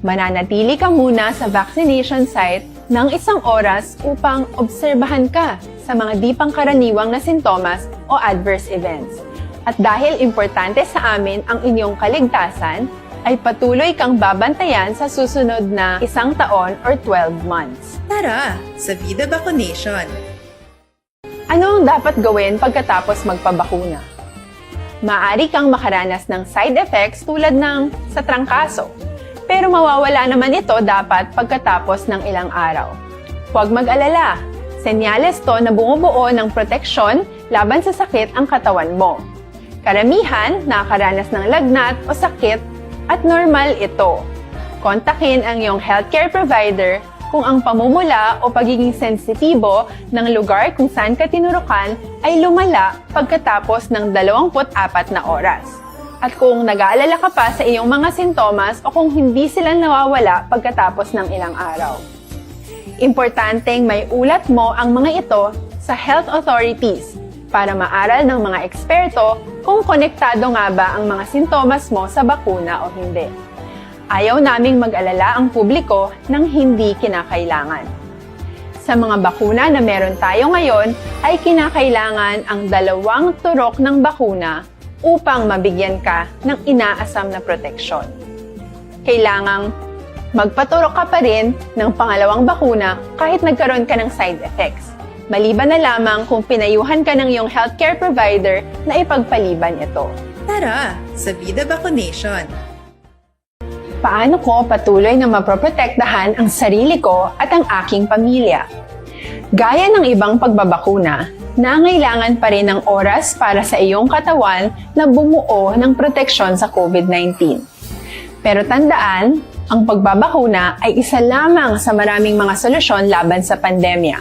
Mananatili ka muna sa vaccination site ng isang oras upang obserbahan ka sa mga di pangkaraniwang na sintomas o adverse events. At dahil importante sa amin ang inyong kaligtasan, ay patuloy kang babantayan sa susunod na isang taon or twelve months. Tara sa Vida Vacunation! Ano ang dapat gawin pagkatapos magpabakuna? Maaari kang makaranas ng side effects tulad ng sa trangkaso, pero mawawala naman ito dapat pagkatapos ng ilang araw. Huwag mag-alala, senyales to na bumubuo ng proteksyon laban sa sakit ang katawan mo. Karamihan nakakaranas ng lagnat o sakit at normal ito. Kontakin ang iyong healthcare provider kung ang pamumula o pagiging sensitibo ng lugar kung saan ka tinurukan ay lumala pagkatapos ng dalawampu't apat na oras. At kung nag-aalala ka pa sa iyong mga sintomas o kung hindi sila nawawala pagkatapos ng ilang araw. Importanteng maiulat mo ang mga ito sa health authorities para maaral ng mga eksperto kung konektado nga ba ang mga sintomas mo sa bakuna o hindi. Ayaw naming mag-alala ang publiko ng hindi kinakailangan. Sa mga bakuna na meron tayo ngayon, ay kinakailangan ang dalawang turok ng bakuna upang mabigyan ka ng inaasam na proteksyon. Kailangang Magpaturok ka pa rin ng pangalawang bakuna kahit nagkaroon ka ng side effects, maliban na lamang kung pinayuhan ka ng iyong healthcare provider na ipagpaliban ito. Tara sa Vida Vaccination! Paano ko patuloy na maproprotektahan ang sarili ko at ang aking pamilya? Gaya ng ibang pagbabakuna, nangailangan pa rin ng oras para sa iyong katawan na bumuo ng proteksyon sa COVID nineteen. Pero tandaan, ang pagbabakuna ay isa lamang sa maraming mga solusyon laban sa pandemya.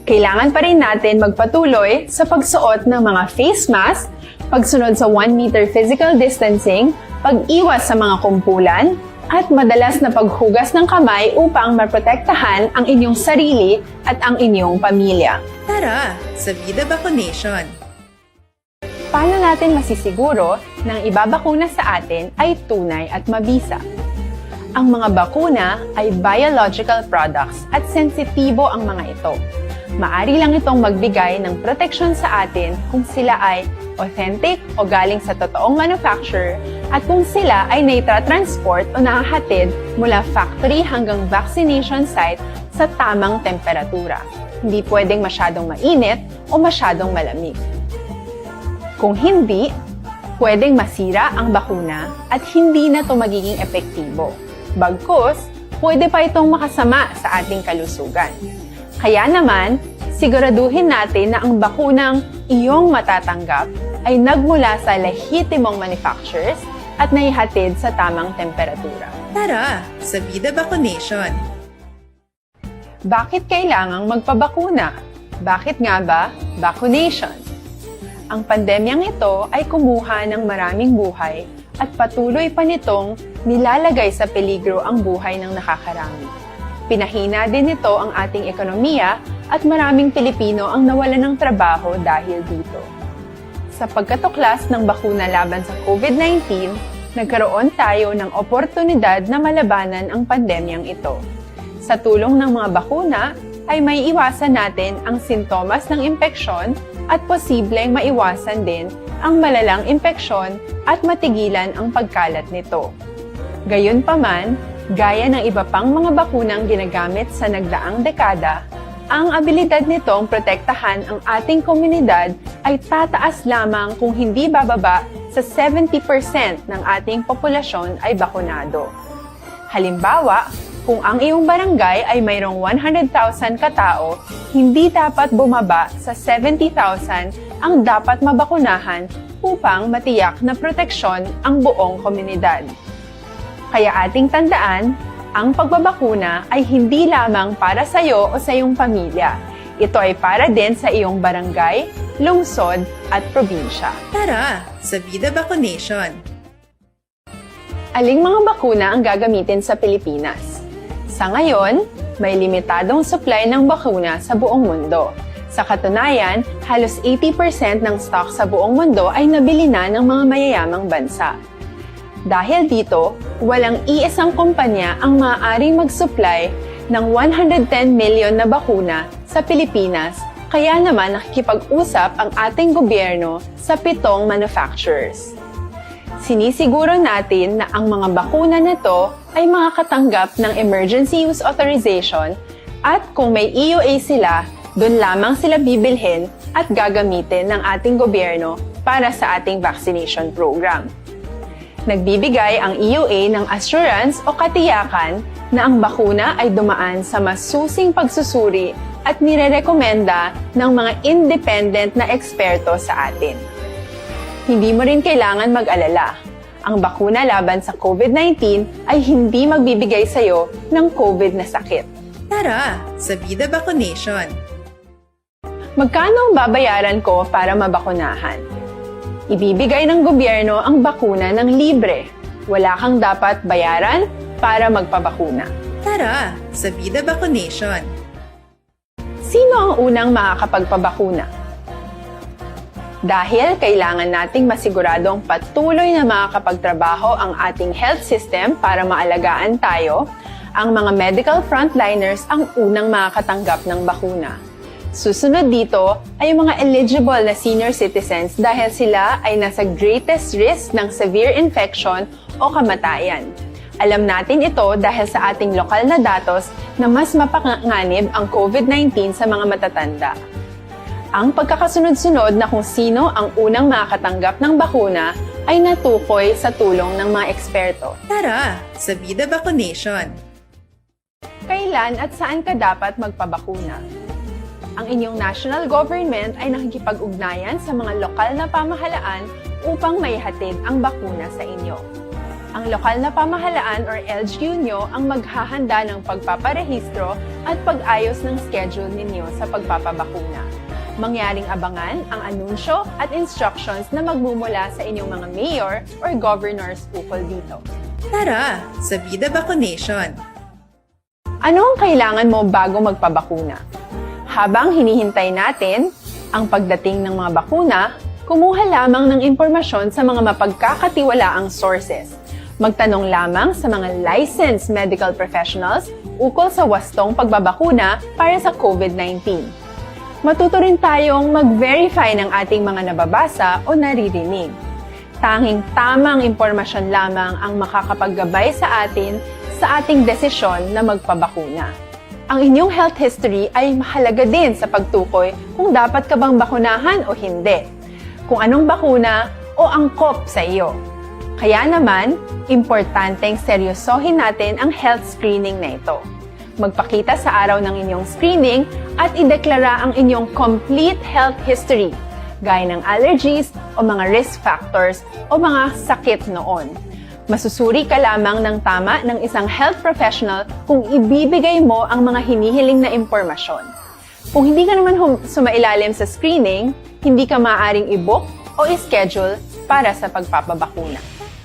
Kailangan pa rin natin magpatuloy sa pagsuot ng mga face mask, pagsunod sa one meter physical distancing, pag-iwas sa mga kumpulan, at madalas na paghugas ng kamay upang maprotektahan ang inyong sarili at ang inyong pamilya. Tara sa Vida Vaccination! Paano natin masisiguro na ang ibabakuna sa atin ay tunay at mabisa? Ang mga bakuna ay biological products at sensitibo ang mga ito. Maari lang itong magbigay ng proteksyon sa atin kung sila ay authentic o galing sa totoong manufacturer at kung sila ay naitatransport o nahahatid mula factory hanggang vaccination site sa tamang temperatura. Hindi pwedeng masyadong mainit o masyadong malamig. Kung hindi, pwedeng masira ang bakuna at hindi na ito magiging epektibo. Bagkus, pwede pa itong makasama sa ating kalusugan. Kaya naman, siguraduhin natin na ang bakunang iyong matatanggap ay nagmula sa lehitimong manufacturers at naihatid sa tamang temperatura. Tara sa Vida Vaccination! Bakit kailangang magpabakuna? Bakit nga ba vaccination? Ang pandemyang ito ay kumuha ng maraming buhay at patuloy pa nitong nilalagay sa peligro ang buhay ng nakakarami. Pinahina din nito ang ating ekonomiya at maraming Pilipino ang nawalan ng trabaho dahil dito. Sa pagkatuklas ng bakuna laban sa COVID nineteen, nagkaroon tayo ng oportunidad na malabanan ang pandemyang ito. Sa tulong ng mga bakuna, ay maiiwasan natin ang sintomas ng impeksyon at posibleng maiwasan din ang malalang impeksyon at matigilan ang pagkalat nito. Gayunpaman, gaya ng iba pang mga bakunang ginagamit sa nagdaang dekada, ang abilidad nitong protektahan ang ating komunidad ay tataas lamang kung hindi bababa sa seventy percent ng ating populasyon ay bakunado. Halimbawa, kung ang iyong barangay ay mayroong one hundred thousand ka tawo, hindi dapat bumaba sa seventy thousand ang dapat mabakunahan upang matiyak na proteksyon ang buong komunidad. Kaya ating tandaan, ang pagbabakuna ay hindi lamang para sa iyo o sa iyong pamilya. Ito ay para din sa iyong barangay, lungsod, at probinsya. Tara sa Vida Vaccination! Aling mga bakuna ang gagamitin sa Pilipinas? Sa ngayon, may limitadong supply ng bakuna sa buong mundo. Sa katunayan, halos eighty percent ng stock sa buong mundo ay nabili na ng mga mayayamang bansa. Dahil dito, walang iisang kumpanya ang maaaring mag-supply ng one hundred ten million na bakuna sa Pilipinas, kaya naman nakikipag-usap ang ating gobyerno sa pitong manufacturers. Sinisiguro natin na ang mga bakuna na to ay makakatanggap ng emergency use authorization at kung may E U A sila, doon lamang sila bibilhin at gagamitin ng ating gobyerno para sa ating vaccination program. Nagbibigay ang E U A ng assurance o katiyakan na ang bakuna ay dumaan sa masusing pagsusuri at nirerekomenda ng mga independent na eksperto sa atin. Hindi mo rin kailangan mag-alala. Ang bakuna laban sa COVID nineteen ay hindi magbibigay sa iyo ng COVID na sakit. Tara sa Vida Vaccination! Magkano ang babayaran ko para mabakunahan? Ibibigay ng gobyerno ang bakuna ng libre. Wala kang dapat bayaran para magpabakuna. Tara sa Vida Vaccination! Sino ang unang makakapagpabakuna? Dahil kailangan nating masiguradong patuloy na makakapagtrabaho ang ating health system para maalagaan tayo, ang mga medical frontliners ang unang makakatanggap ng bakuna. Susunod dito ay ang mga eligible na senior citizens dahil sila ay nasa greatest risk ng severe infection o kamatayan. Alam natin ito dahil sa ating lokal na datos na mas mapanganib ang COVID nineteen sa mga matatanda. Ang pagkakasunod-sunod na kung sino ang unang makakatanggap ng bakuna ay natukoy sa tulong ng mga eksperto. Tara, sa Vida Vaccination! Kailan at saan ka dapat magpabakuna? Ang inyong national government ay nakikipag-ugnayan sa mga lokal na pamahalaan upang maihatid ang bakuna sa inyo. Ang lokal na pamahalaan or L G U nyo ang maghahanda ng pagpaparehistro at pag-ayos ng schedule ninyo sa pagpapabakuna. Mangyaring abangan ang anunsyo at instructions na magmumula sa inyong mga mayor or governors ukol dito. Tara, sa Vida Vaccination! Ano ang kailangan mo bago magpabakuna? Habang hinihintay natin ang pagdating ng mga bakuna, kumuha lamang ng impormasyon sa mga mapagkakatiwalaang sources. Magtanong lamang sa mga licensed medical professionals ukol sa wastong pagbabakuna para sa COVID nineteen. Matuto rin tayong mag-verify ng ating mga nababasa o naririnig. Tanging tamang impormasyon lamang ang makakapaggabay sa atin sa ating desisyon na magpabakuna. Ang inyong health history ay mahalaga din sa pagtukoy kung dapat ka bang bakunahan o hindi, kung anong bakuna o angkop sa iyo. Kaya naman, importanteng seryosohin natin ang health screening na ito. Magpakita sa araw ng inyong screening at ideklara ang inyong complete health history, gaya ng allergies o mga risk factors o mga sakit noon. Masusuri ka lamang ng tama ng isang health professional kung ibibigay mo ang mga hinihiling na impormasyon. Kung hindi ka naman hum- sumailalim sa screening, hindi ka maaaring i-book o i-schedule para sa pagpapabakuna.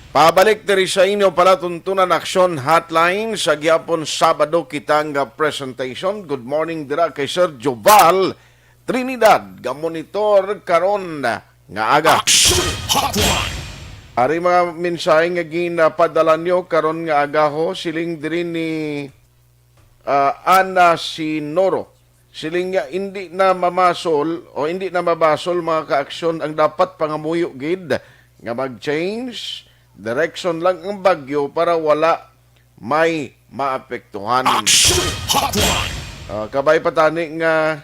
Pabalik diri sa inyo palatuntunan Aksyon Hotline sa gihapon Sabado kita nga presentation. Good morning dira kay Sir Joval Trinidad, ga monitor karon nga aga. Action Hotline. Ari mga mensahe nga ginapadala nyo karon nga aga ho, siling diri ni ah, Ana Sinoro. Siling niya, hindi na mamasol o hindi na mabasol, mga kaaksyon, ang dapat pangamuyo gid nga mag-change direction lang ang bagyo para wala may maapektuhan. Action Hotline. Ah, kabay pa tani nga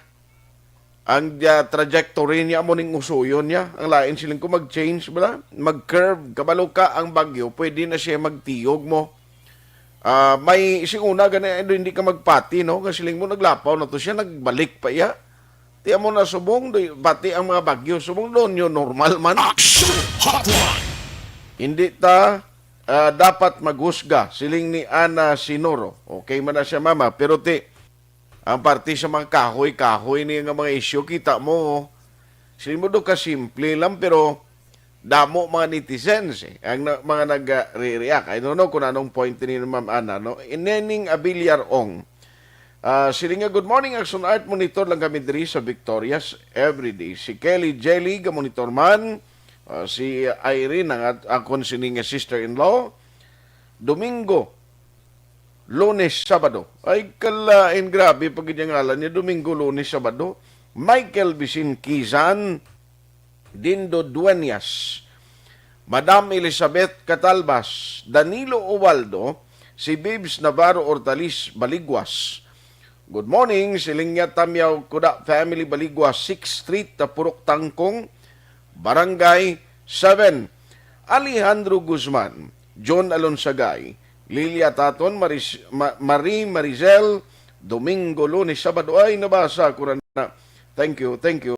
ang, ah, trajectory niya amo ning usuyon niya. Ang lain siling ko mag-change bala, mag-curve. Kabalo ka ang bagyo, pwede na siya magtiyog mo. Ah, may sing una gani, ano, hindi ka magpati, no? Nga siling mo, naglapaw na to siya, nagbalik pa iya. Ti amo na subong, do, pati ang mga bagyo, subong do, new normal man. Action Hotline. Hindi ta, ah, dapat maghusga, siling ni Ana Sinoro. Okay man na siya, mama, pero ti, ang parte sa mga kahoy-kahoy ni nga mga isyu, kita mo, siling mo do ka simple lang, pero damo mga netizens, eh, ang na, mga nag-react. I don't know kung anong point ni Ma'am Ana, no? Inening Abiliar Ong. Ah, siling niya, "Good morning, Action Art. Monitor lang kami diri sa Victorias everyday." Si Kelly Jelly, ga-monitor man. Ah, si Irene, ang at-, akon sini nga sister-in-law. Domingo, Lunes, Sabado. Ay, kalain, grabe pa gid ang ngalan niya. Domingo, Lunes, Sabado. Michael Vicin Kizan, Dindo Dueñas, Madam Elizabeth Catalbas, Danilo Ubaldo, si Bibs Navarro Hortaliz Baliguas. Good morning, siling niya, Tamyaw Kuda Family Baliguas, Sixth Street, Purok Tangkong, Barangay seven. Alejandro Guzman, John Alonsagay, Lilia Taton, Maris-, Ma-, Marie Marizel, Domingo, Lunes, Sabado. Ay, nabasa ko na na. Thank you, thank you.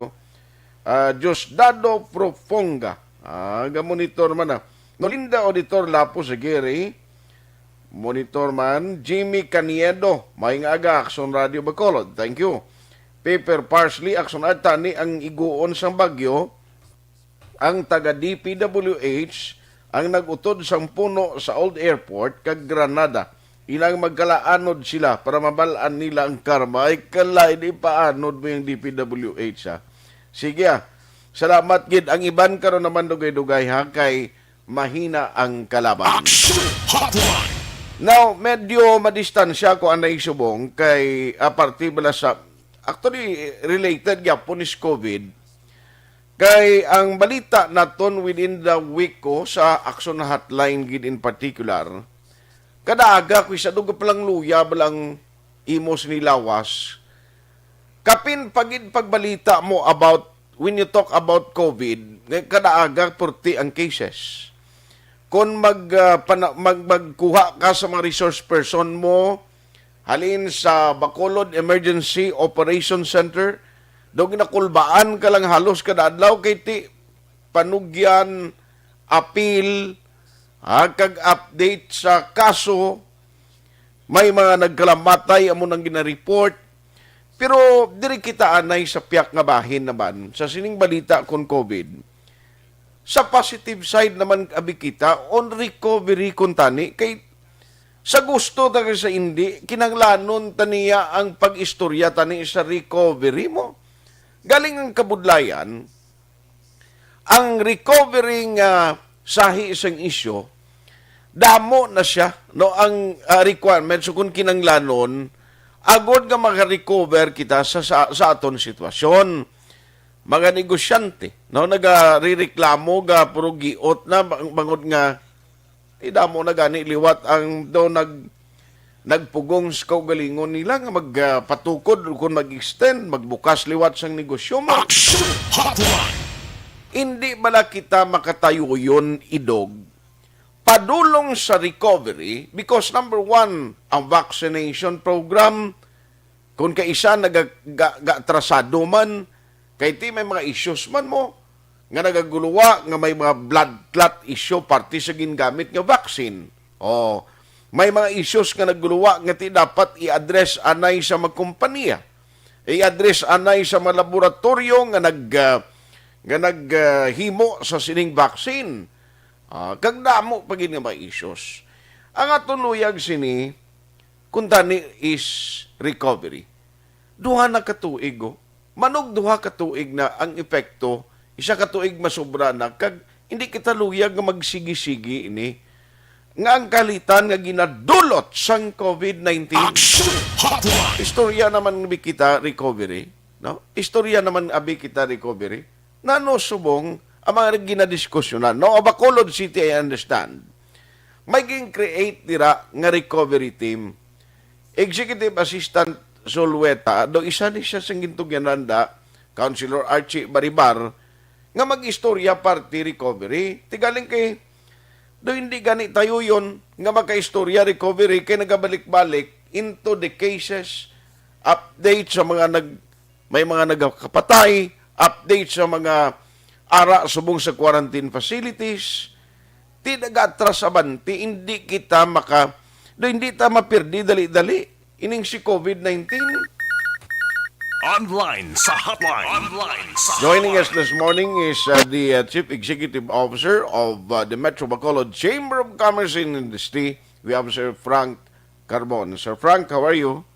Ah, Diosdado Profonga. Ah, ga-monitor man na. Nolinda Auditor Lapos Aguirre. Monitor man. Jimmy Caniedo. May nga aga, Action Radio Bacolod. Thank you. Paper Parsley, Action Art, tani ang iguon sang bagyo. Ang taga D P W H ang nag-utod sang puno sa Old Airport kag Granada. Ilang magkalaanod sila para mabal-an nila ang karma. Ay, kalay, di paanod mo yung D P W H, ha? Sige, ah. Salamat gid. Ang iban karon naman dugay-dugay, ha, kay mahina ang kalaban. Action Hotline. Now, medyo madistansya ko anay subong kay, aparte bala sa, actually, related gyapon is COVID. Kay ang balita naton within the week ko sa Action Hotline gid in particular, Kada aga, kung isa dugo pa lang luya, ba lang imo sini lawas. Kapin pagid pagbalita mo about, when you talk about COVID, nga kada aga, purti ang cases. Kung mag, ah, pana-, mag-, magkuha ka sa mga resource person mo, halin sa Bacolod Emergency Operation Center, daw ginakulbaan ka lang halos kada adlaw kay ti panugyan, apil, ha, kag update sa kaso. May mga nagkalamatay, amo nang ginareport. Pero diri kita anay sa piyak nga bahin naman sa sining balita kon COVID. Sa positive side naman, abi, kita on recovery kuntani, kay sa gusto ta kay sa indi, kinahanglanon ta niya ang pag-istorya tani sa recovery mo. Galing ang kabudlayan, ang recovery nga sahi sang isyu, damo na siya, no, ang, ah, requirements o kung kinahanglanon, agod nga maka-recover kita sa, sa, sa aton sitwasyon. Mga negosyante, no, nagarereklamo ga, puro giot na, bang-, bangod nga, ti damo na gani liwat ang daw nag-, nagpugong sa kaugalingon nila nga mag, ah, patukod o kung mag-extend, magbukas liwat sang negosyo mo. Action Hotline! Hindi bala kita makatayuyon idog padulong sa recovery? Because number one, ang vaccination program, kung kaisa naga-, ga-, ga-, atrasado man, kay ti may mga issues man mo, nga nagaguluwa, nga may mga blood clot issue parte sa gingamit nga vaccine. O, may mga issues nga naguluwa nga ti dapat i-address anay sa magkumpanya. I-address anay sa mga laboratorio nga nag, ah, nga nag, ah, himo sa sining vaccine. Ah, kag damo pa gid nga mga issues. Ang aton luyag sini, kuntani, is recovery. Duha na ka tuig, oh. Manog duha ka tuig na ang epekto, isa ka tuig masobra na, kag hindi kita luyag nga magsigi-sigi ini. Nga ang kalitan nga ginadulot sang COVID nineteen. Action Hotline! Istorya naman bi kita recovery, no? Istorya naman abi kita recovery. Nano subong ang mga ginadiskusyonan, no? Bacolod City, I understand. May gin-create dira nga recovery team. Executive Assistant Zulueta, do isa ni siya sa gintugyanan da, Councilor Archie Baribar, nga mag-istorya parte recovery. Ti galing kay, do hindi gani tayuyon nga makaistorya recovery kay nagabalik-balik into the cases, update sa mga nag-, may mga nagkapatay, update sa mga ara subong sa quarantine facilities. Ti nag-atras abante, hindi kita maka-, do hindi ta mapirdi dali-dali ining si COVID nineteen. Online sa hotline. Online sa Joining us hotline. This morning is, uh, the, uh, Chief Executive Officer of, uh, the Metro Bacolod Chamber of Commerce and Industry. We have Sir Frank Carbon. Sir Frank, how are you?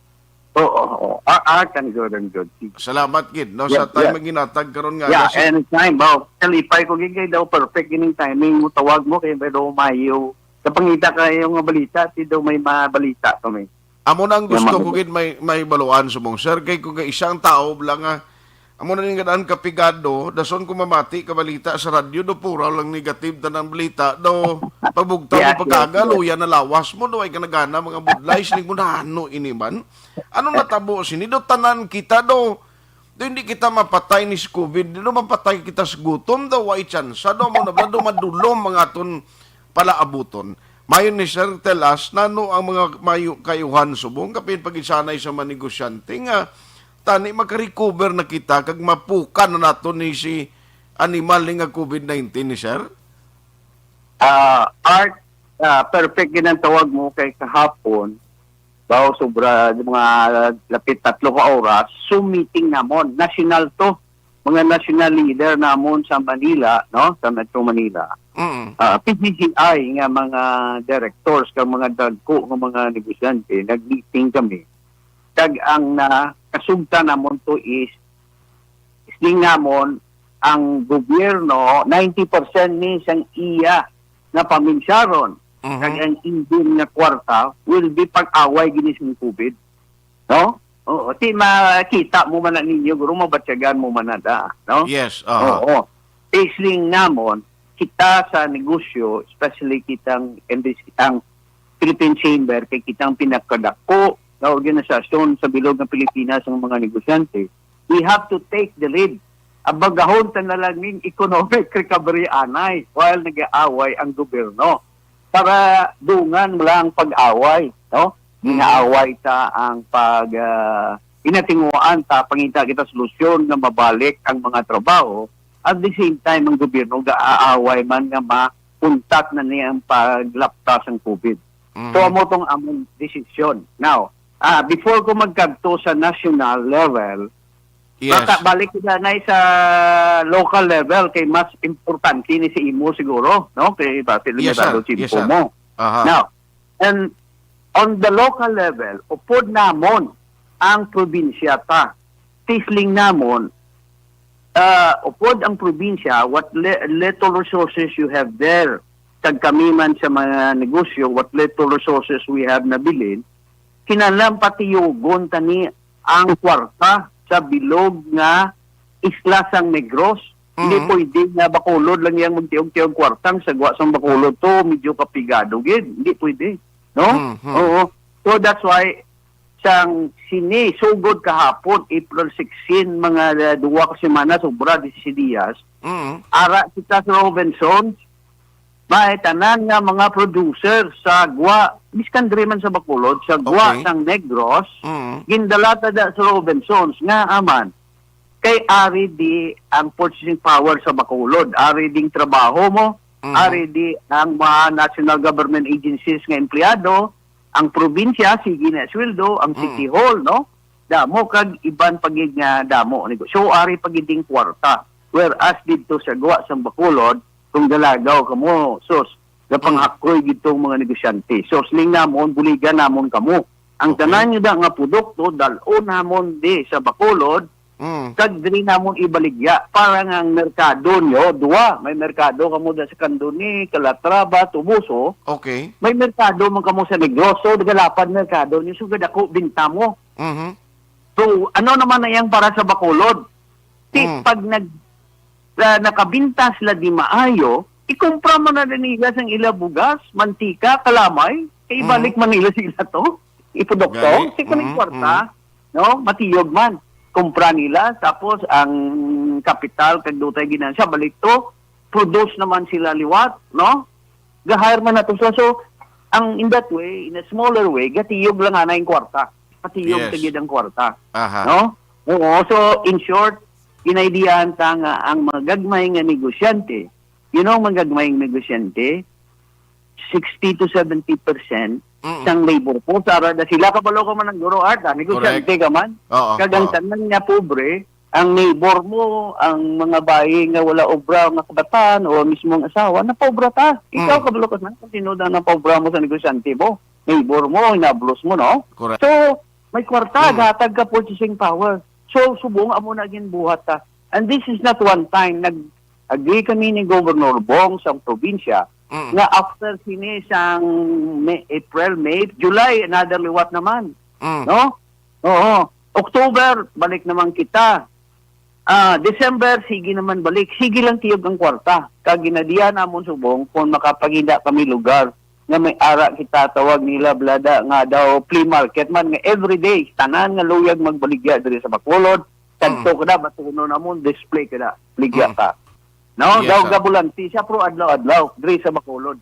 Oo, oo. Ah, ah, I'm good, I'm good. Sige. Salamat gid, no, sa Yeah, time yeah. Nga ginatag karon nga Yeah, kasi anytime. Baw, kalipay ko gid kay daw perfect ining timing mo tawag mo kay daw mayo. Kapangita kayo nga balita, ti daw may mabalita kami. Amo na ang Nga gusto mga ko gid may, may baluan subong, sir, kay kung kay isang tao lang nga, amo na ning gadaan kapigado, dason ko mamati ka balita sa radyo, do pura lang negative tanang balita, do pagbugtaw Yeah, mo pagkaga, yeah, yeah. Luya na lawas mo, do ay ka nagana mga budlay, siling mo na ano ini man? Ano natabo sini? Do tanan kita do, do hindi kita mapatay ni sa COVID, do mapatay kita sa gutom, do way tsansa, do mo na bala, do madulom ang aton palaabuton. Mayon ni Sir, tell us, nano ang mga mayo kayuhan subong, kapin pagisanay sa mga negosyante nga tani makarecover na kita kag mapukan na nato ni si animal ni nga COVID nineteen ni Sir? Ah, Art, ah, perfect gid ang tawag mo kay kahapon, daw sobra mga lapit tatlo ka oras, Zoom meeting namon, national to, mga national leader namon sa Manila, no, sa Metro Manila. Mm. Ah, P G G I nga mga directors kag mga dagko nga mga negosyante, nag-meeting kami. Kag ang nakasugta namon to is, siling namon, ang gobyerno, ninety percent ni sang iya nga pamilyaron, Mhm. kag ang indi nga kwarta will be pag-away gini sa COVID. No? Oo, ti makita mo man na ninyo, guro, mabatyagan mo man na da, no? Yes, aha. Oo. Ti siling namon, kita sa negosyo, especially kitang indus-, ang Philippine Chamber, kay kita ang pinakadako nga organisasyon sa bilog ng Pilipinas ang mga negosyante, we have to take the lead. Abagahon ta na lang ning economic recovery anay while nag-aaway ang gobyerno. Para dungan mo lang ang pag-away, no? Mm. Inaaway ta ang pag, ah, inatinguan ta, pangita kita solusyon nga mabalik ang mga trabaho. At the same time, ang gobyerno gaaway man nga makuntat na niya ang paglapta sang COVID. So, Mm. amo tong among desisyon. Now, ah, before ko magkadto sa national level, Yes. Baka balik kita na sa local level kay mas importante ni sa imo siguro, no? Kay base Yes, limitado sir. Yes, sir. Mo. Aha. Now, and on the local level, upod namon ang probinsya ta. Tisling namon, ah, upod ang probinsya, what li-, little resources you have there, kag kami man sa mga negosyo, what little resources we have nabilin, kinahanglan patiyugon tani ang kwarta sa bilog nga isla sang Negros. Hindi Mhm. pwede nga Bacolod lang yang magtiyog-tiyog kwarta, ang sagwa sang Bacolod to medyo kapigado gid. Hindi pwede, no? Mhm. Oo. So that's why sang sini sugod kahapon, April sixteen, mga, uh, duwa ka semana, sobra disiseis diyas, Mhm. ara kita sa Robinsons, may tanan nga mga producer sa gwa, miskan diri man sa Bacolod, sa gwa Okay. sang Negros, Mm. gindala ta da sa Robinsons nga aman. Kay ari di ang purchasing power sa Bacolod, ari ding trabaho mo, Mm. ari di ang mga national government agencies nga empleyado, ang probinsya, sige na sweldo, ang Mm. City Hall, no? Damo kag iban pa gid nga damo. So, ari pa gid ding kwarta. Whereas didto sa gwa sang Bacolod, kung galagaw kamo, sus, gapanghakoy gid tong mga negosyante. So, siling namon, buligan namon kamo. Ang Okay. tanan nyo da nga produkto, dal-on namon di sa Bacolod, Mm. kag diri namon ibaligya para nga ang merkado nyo, duwa, may merkado kamo da sa Candoni, Calatrava, Toboso, Okay. may merkado man kamo sa Negros, so galapad merkado nyo, so gadako binta mo. Mhm. So, ano naman na yang para sa Bacolod? Ti, Mm. pag nag-, ah, nakabinta sila di maayo, ikumpra man na nila sang ila bugas, mantika, kalamay, kay Mm. ibalik man nila sa ila to. Iprodukto, Gani. si kaning Mm, kwarta, mm. no? Matiyog man. Kumpra nila, tapos ang kapital, kag dutay ginansya, balik to, produce naman sila liwat, no? Ga-hire man nato sila. So, ang, in that way, in a smaller way, gatiyog lang ana yung kwarta. Patiyog Yes. ta gid ang kwarta. Aha. No? Oo, so, in short, ginaidiyahan ta nga ang mga gagmay nga negosyante, you know, mga gagmay nga negosyante, sixty to seventy percent Mm. sang labor force, ara na sila, kabalo ka man ang Guro Art, ah, negosyante Correct. ka man. Oo, Kag ang oo. tanan nga pobre, ang neighbor mo, ang mga bayi nga wala obra, nga kabataan, o mismo ang asawa, napaobra ta. Ikaw, Mm. kabalo ka na, kung sino na napaobra mo sa negosyante mo, neighbor mo, hinablos mo, no? Correct. So, may kwarta, Mm. gatag ka purchasing power. So, subong amo na ginbuhat ta. And this is not one time. Nag-agree kami ni Governor Bong sa probinsya Mm. nga after sini sang May, April, May, July, another liwat naman. Mm. No? Oo. October, balik naman kita. Ah, December, sige naman balik. Sige lang tiyog ang kwarta. Kag ginadiya namon subong kung makapaghinda kami lugar nga may ara kita, tawag nila, Blada, nga daw flea market man, nga everyday, tanan nga luyag magbaligya diri sa Bacolod. Kadto Mm. ka na, batunon namon, display ka na, baligya Mm. ka. No? Yes, Daw sir. gabulanti siya, pero adlaw-adlaw, diri sa Bacolod.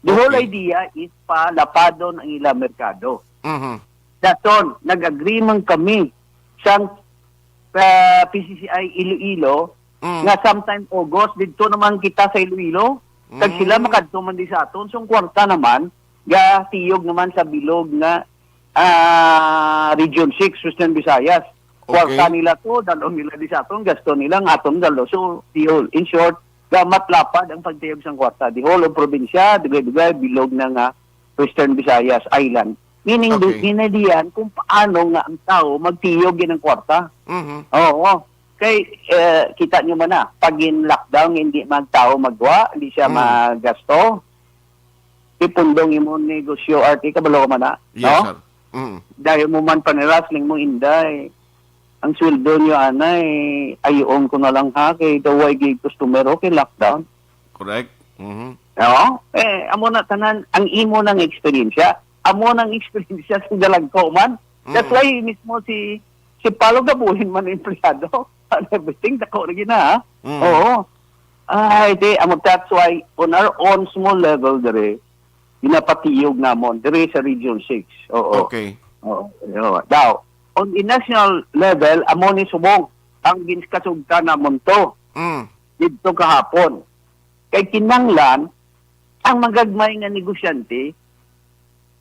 The whole Okay. idea is palapadon ang ilang merkado. Mhm. Dason, nag-agree man kami sang, ah, P C C I Iloilo Mm. nga sometime August, didto naman kita sa Iloilo. Kag sila Mm. makadto man di sa aton. So, ang kwarta naman, gatiyog naman sa bilog nga, ah, Region six, Western Visayas. Kwarta Okay. nila to, dalon nila di sa aton, gasto nila, ang aton dalo. So, the whole, in short, gamatlapad ang pagtiyog sang kwarta. The whole of probinsya, dugay-dugay, bilog na nga Western Visayas Island. Meaning, Okay. di-, ginadiyan kung paano nga ang tao magtiyog yun ang kwarta. Mhm. Oo. Kay, eh, kita nyo man na, pag in lockdown, hindi man tao magwa, hindi siya Mm. magasto. Ipundong imo negosyo, Art, kabalo ka man na, Yes, no? sir. Mm. Dahil mo man panirasling mo, Inday. Ang sweldo nyo, anay, ayoon ko na lang, ha, kay daw way gig customer, okay, lockdown. Correct. Mhm. No? Eh, amo na tanan, ang imo nang eksperyensya. Amo nang experience sa Galagko man. That's Mm. why mismo si, si Palo gabuhin man ang empleyado. And everything, dako na gina, ha? Mm. Oo. Ay, di, amo, that's why on our own small level dire, ginapatiyog namon dire sa Region six. Oo. Okay. Oo. Oo. Daw, on the national level, amo ni subong ang ginskasugtan namon to Mm. didto kahapon. Kay kinahanglan ang magagmay nga negosyante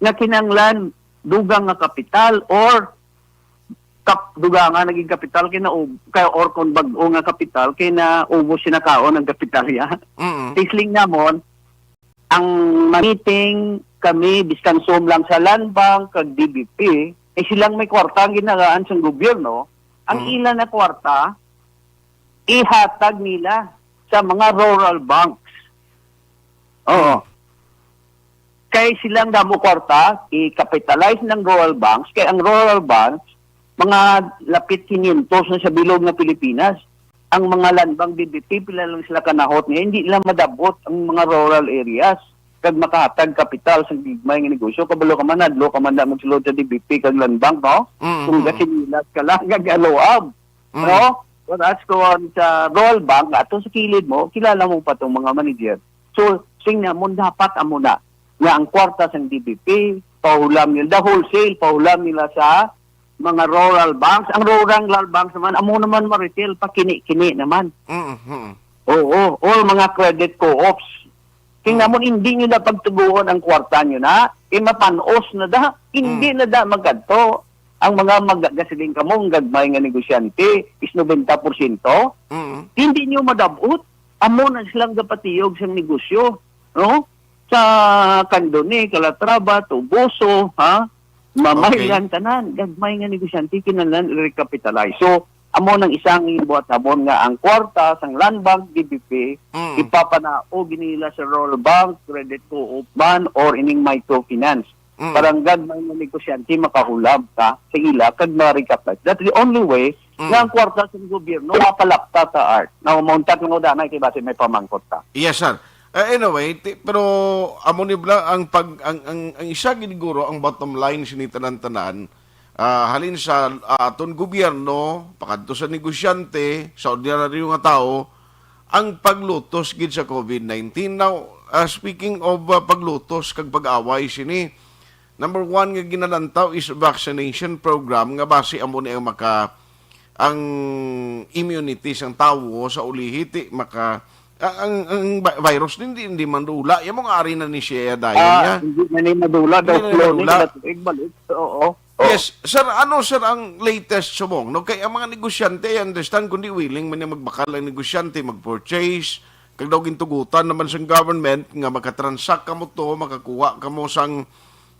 nga kinahanglan dugang nga kapital or kap-, dugangan naging kapital kay na ub-, kay, or kung bag-o nga kapital kay na ubos sinakaon ang kapitalya. Mm. Tisling namon, ang meeting kami, biskan sum lang sa Land Bank kag D B P, eh, silang may kwarta ang ginagaan sang gobyerno, ang Mm. ila na kwarta, ihatag nila sa mga rural banks. Oo. Mm. Kay silang damo kwarta, i-capitalize ng rural banks, kay ang rural banks, mga lapit quinientos na sa bilog nga Pilipinas. Ang mga Land Bank, D B P, pila lang sila kanahot niya, hindi nila madabot ang mga rural areas kag makahatag kapital sa gigmay nga negosyo. Kabalo ka man, adlo ka man na magsulod sa D B P kag Land Bank, no? Mm, Kung mm. gasinilas ka lang, gagaluab, Mm. no? Whereas kung sa rural bank, ato sa kilid mo, kilala mo pa tong mga manager. So, sing namon dapat amo na nga ang kwarta sang D B P, pahulam nila, the wholesale, pahulam nila sa mga rural banks. Ang rural banks naman, amo naman ma-retail, pa kini-kini naman. Mm, mm. Oo, or mga credit co-ops. Tingnan Mm. mo, hindi nyo na pagtuguon ang kwarta nyo na, eh, mapanos na da, hindi Mm. na da magkadto. Ang mga magagasiling kamo, ang gagmay nga negosyante, is nobenta porsyento, Mm. hindi nyo madabot. Amo na silang gapatiyog sang negosyo, no? Sa Candoni, Calatrava, Toboso, ha? Mamaylan, Okay. tanan. Gagmay nga negosyante, kinahanglan i-recapitalize. So, amo nang isang buhat hamon nga ang kwarta sang Land Bank, D B P, Mm. ipapanaog nila sa Rural Bank, Credit Co-op man, or ining microfinance. Mm. Para ang gagmay nga negosyante makahulab ka sa ila kag ma-recapitalize. That's the only way Mm. nga ang kwarta sa gobyerno mapalapta sa art. Now, mauntat lang ko danay kay basi may pamangkot ka. Yes, sir. Eh, anyway, ti-, pero amo ni bala ang pag-, ang, ang, ang isa gid siguro ang bottom line sini tanan-tanan, ah, halin sa, ah, aton gobyerno, pakadto sa negosyante, sa ordinaryo nga tawo, ang paglutos gid sa COVID nineteen. Now, ah, speaking of, ah, paglutos kag pag-away sini, number one nga ginalantaw is vaccination program nga basi amo ni ang maka-, ang immunity sang tawo sa ulihi ti maka-, ang, ang, ang vi-, virus din di, di man dula. Yan mo nga ari na ni siya dayon Ah, niya. hindi na ni madula daw, Hindi na ni Flo, ni madula. Igbalik. Oo. Oo. Yes, sir, ano, sir, ang latest subong, no? Kay ang mga negosyante, I understand, kundi willing man yung magbakal ang negosyante, mag-purchase, kag daw gintugutan naman sang government nga makatransact kamo to, makakuha kamo sang,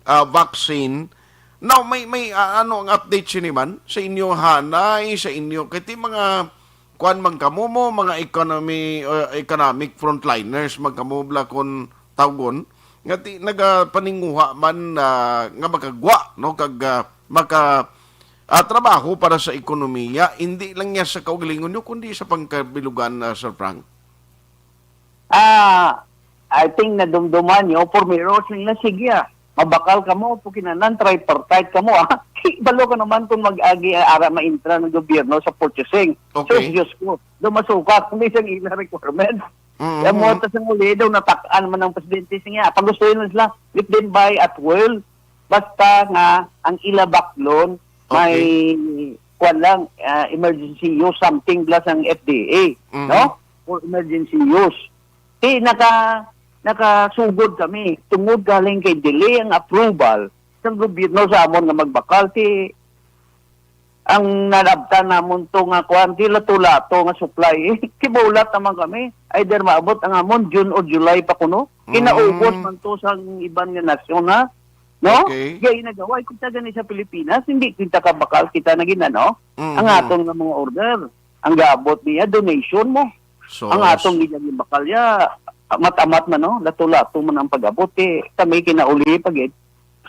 ah, vaccine. Now, may, may, ah, ano ang update sini man sa inyo hanay, sa inyo, kay ti mga kuan man kamo mo, mga economy, uh, economic frontliners man kamo bala kon tawgon, nga ti nagapaninguha man, ah, nga makagwa, no, kag, ah, maka, ah, trabaho para sa ekonomiya, hindi lang niya sa kaugalingon nyo, kundi sa pangkabilugan, ah, Sir Frank. Ah, I think nadumduman nyo, primero sila, sige, ah. Mabakal kamo, po kinanan, tripartite kamo, ah. Balo ka naman kung mag-agi, ah, ara maintra ng gobyerno sa purchasing. So, Okay. Diyos ko, daw masuka kami sa ila requirements. Mm-hmm. Kaya mo, tas ang uli daw, natak-an man ang presidente siya. Pag gusto yun sila, let them buy at will. Basta nga, ang ila baklon, may, Okay. kwan lang, ah, emergency use, something plus ang F D A, Mm-hmm. no? For emergency use. Ti, naka-, nakasugod kami. Tungod galing kay delay ang approval sa gobyerno sa amon nga magbakal. Ti, ang nalabtan namon to nga kuan, ti lato-lato nga supply. Kibulat naman kami. Either maabot ang amon June or July pa kuno. Kinaubos Mm. man to sa iban nga nasyon, ha? No? Okay. Kaya inagaway kita gani sa Pilipinas, hindi kita kabakal kita na ginano. Mm. Ang aton nga mga order, ang gaabot niya, donation mo. So, Ang atong ginyang bakalya, amat-amat man, no? Lato-lato man ang pag-abot. Eh, kami kinauli pa gid.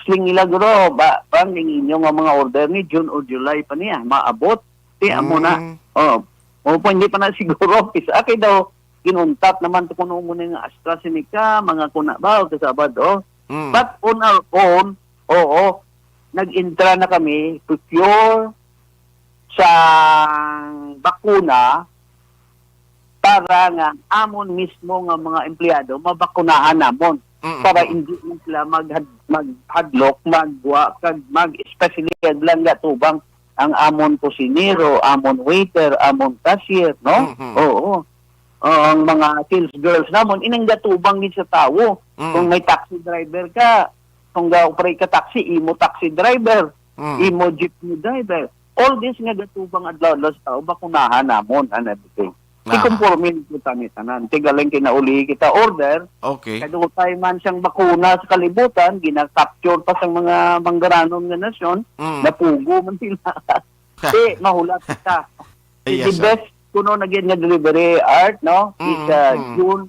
Sling nila, guro, ba, bang ning inyo nga mga order ni June or July pa niya, maabot. Ti, amo na. Mm. Oh, oh, po, hindi pa na siguro. Kisa, kay daw, ginuntat naman to kuno mo nga AstraZeneca, mga kuna ba, o kasabad, oh. Mm. But on our own, Oo, nag-entra na kami to procure sa bakuna para nga amon mismo nga mga empleyado mabakunahan namon, Mm, para mm. hindi na sila maghad-, maghadlok, magwa, kag mag-, especially ang lang gatubang ang amon kusinero, amon waiter, amon cashier, no? Mm, mm. Oo. Oo, ang mga sales girls namon, inang gatubang gid sa tawo. Mm. Kung may taxi driver ka, kung ga-operate ka taxi, imo taxi driver, Mm. imo jeepney driver. All this nga gatubang adlaw-adlaw sa tawo, bakunahan namon and everything. Aha. Ikonforme na po tayo tanan. Tigaling kinaulihi kita order, Okay. kadutay man siyang bakuna sa kalibutan, gina-capture pa sa mga manggaranon nga nasyon, Mm. napugo man sila. Di, mahulat kita. Yes, The sir. best kuno na gid nga delivery, Art, no? Is, Mm, uh, mm. June,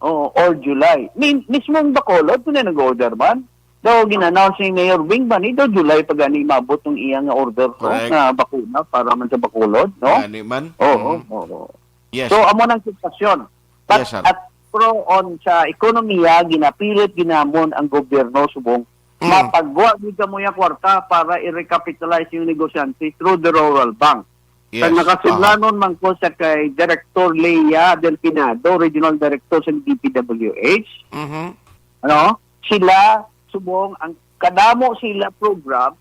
oh, or July. Mi-, mismo ang Bacolod, kung na nag-order man. Daw, gin-announce ni Mayor Bing ba ni, daw July pa gani maabot ang iya nga order ko Correct. nga bakuna para man sa Bacolod, no? Gani man. Oo, Mm. oo. Yes. So, amo nang sitwasyon. But Yes, sir. at pro on sa ekonomiya, ginapilit ginamon ang gobyerno subong Mm. mapagwa gid kamo yung kwarta para i-recapitalize yung negosyante through the Rural Bank. Yes. Kag nakasudlanon Aha. man ko sa kay Director Lea Delfinado, Regional Director sa D P W H. Mhm. Ano? Sila, subong, ang kadamo sila program,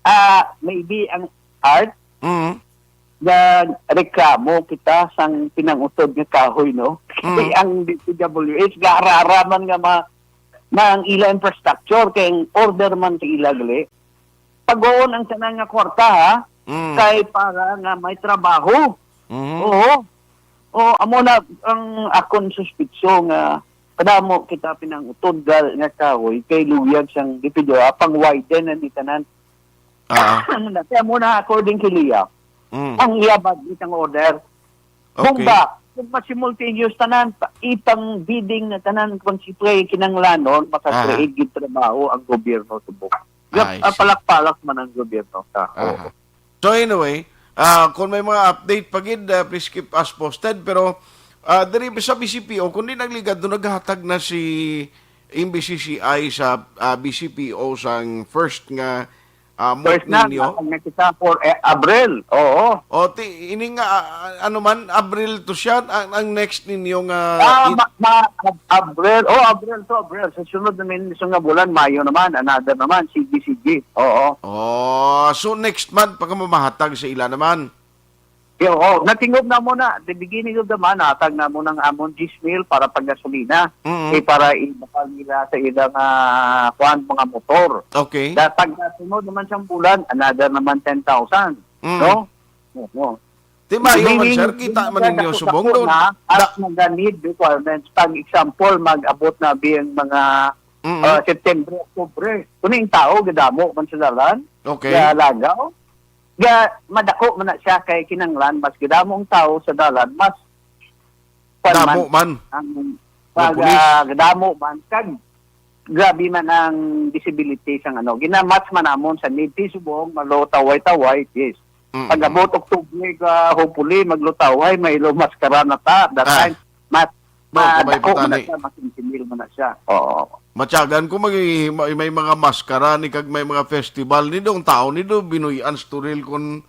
ah, maybe ang Art, Mhm. nagreklamo kita sang pinangutod nga kahoy, no? Mm. Kay ang D P W H, gaharara man nga ma-, nga ang ila infrastructure, kay ang order man sa ila gali. Pagwaon ang tanan nga kwarta, ha? Mm. Kay para nga may trabaho. Mhm. Oo. O, amo na ang akon suspitso nga kadamo kita pinangutod gal nga kahoy kay luyag sang D P W H, pang-widen na ni tanan. Ah. Ano na, kaya muna, according kay Lea, Mm. ang iya budget ang order. Okay. Bomba, kung ma-simultaneous tanan, pa-, ipang bidding na tanan, kung siyempre kinanglanon, Aha. makakreate gid trabaho ang gobyerno subong. Gap-, I ah, see. palak-palak man ang gobyerno sa, Aha. oo. So anyway, ah, kung may mga update pa gid, ah, please keep us posted. Pero, ah, diri sa B C P O, kung di nagligad, doon naghatag na si M B C C I sa, ah, B C P O sang first nga, ah, month First na, ninyo. Natag na kita for, eh, Abril. Oo. O, ti-, ini nga, ah, ano man, Abril to siya, ang, ang next ninyo nga Ah, it- ma-, ma-, Ab-, Abril. Oh, Abril to, Abril. Sa sunod naman, sa nga bulan, Mayo naman, another naman, sige, sige. Oo. Oh, so next month pa ka mamahatag sa ila naman? Yo, oh, natingog na mo na. The beginning of the month, hatag na mo ng amon diyes mil para paggasolina. Mm. Eh, para ibakal nila sa ilang, ah, kuwan, mga motor. Okay. Da-, pag nasunod naman siyang bulan, another naman ten thousand. Mm. No? Oo. Di ba, yun man, Meaning, sir, kita yung man ninyo nagdadako-dako subong doon. Na at Da- mga need requirements. Pag example, mag-abot na biyang mga, Mm. ah, September, October. Kung yung tao, gadamo man sa dalan, Okay. ga lagaw, ga, madako man na siya kay kinanglan, mas gadamo ang tao sa dalan, mas kwan Damo man. Ang Mga pag, pulis. ah, gadamo man, kag grabe man ang visibility sang ano. Ginamatch man namon sa need. Ti subong, malutaway-taway, yes. Mm, Pag abot mm. October, ah, hopefully, maglutaway, may ilo maskara na ta. That Ah. time, mas, Oh, kabay madako pa man na tani. Siya, mas intimil man na siya. Oo. Matyagan ko may, may, may mga maskara ni kag may mga festival ni dong tao ni do binuy-an storil kon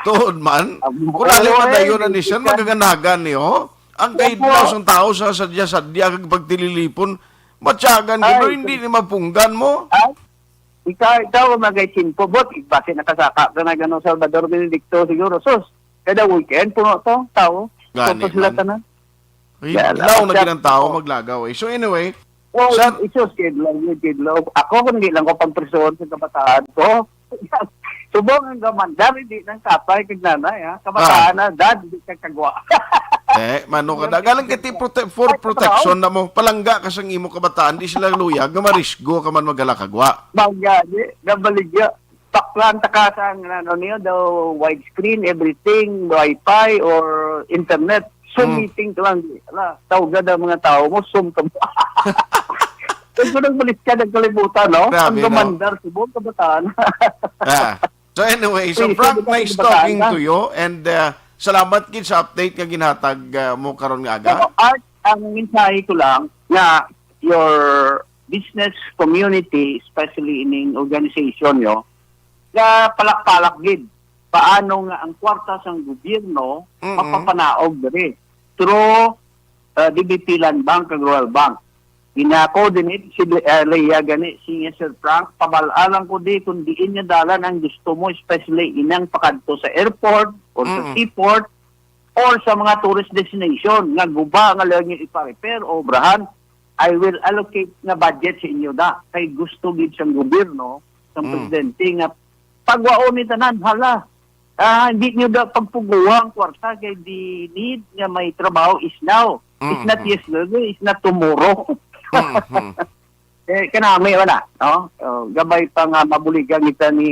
Tuod man. Amo, Kung ali oo, madayon eh, na ni siya, siya. Magaganagan ni, oh. Ang Opo. Kaidlaw sang tao sa sadya-sadya kag pagtililipon, matyagan ko, Ay, pero hindi ito. Ni mapunggan mo. Ay, ikaw, ikaw, magay simpo, bot, basi nakasaka ka na gano, Salvador Benedicto, siguro, sus, kada weekend, puno to, tao. Gani Puno sila man. Tanan. Kaya, Idlaw na lang, ginang tao, oh. Maglagaw, eh. So, anyway, Well, sa isus, kidlaw, yun, kidlaw. Ako, kung di lang ko pagpresohon sa kabataan ko, subong ang gamandar, hindi nang tatay kag nanay, ha? Kabataan Ah. Na, dad, hindi ka kagwa. Eh, mano ka Yung na. Galing kiti prote-, for Ay, protection totoo. Na mo. Palangga ka sa imo kabataan, di sila luyag, nga marisgo ka man maghalakagwa. Mangga, di, nabaligya. Paklan ta ka sa, ano niyo, daw widescreen, everything, wifi, or internet. Hmm. Sumiting ka lang, di. Ala, tawga daw mga tao mo, sum ka mo. Kaya ko nang balik ka ng kalibutan, no? Grabe, Ang no? Gumandar, subong kabataan. Ah. So anyway, so Sige, Frank, sige, nice kabataan talking na. To you and, uh, salamat gid sa update nga ginhatag, uh, mo karon nga aga. Pero, Art, ang mensahe ko lang na your business community, especially ining organization nyo, nga palak-palak gid paano nga ang kwarta sang gobyerno Mm-mm. mapapanaog diri through uh, D B P Land Bank kag Royal Bank. Gina-coordinate si uh, Lea gani, si Sir Frank, pabal-a lang ko di kung diin nga dalan ang gusto mo, especially inang pakadto sa airport or sa Mm. seaport or sa mga tourist destination nga guba nga lang yung ipa-repair o obrahan, I will allocate nga budget sa inyo da. Kay gusto gid sang gobyerno, sang Mm. presidente nga pagwaon ni tanan, hala. Ah, hindi nyo da pagpuguha ang kwarta kay the need nga may trabaho is now. It's not Mm-hmm. yesterday, it's not tomorrow. Mm-hmm. Eh, kanami wala, no? Oh, gabay pa nga mabuligan kita ni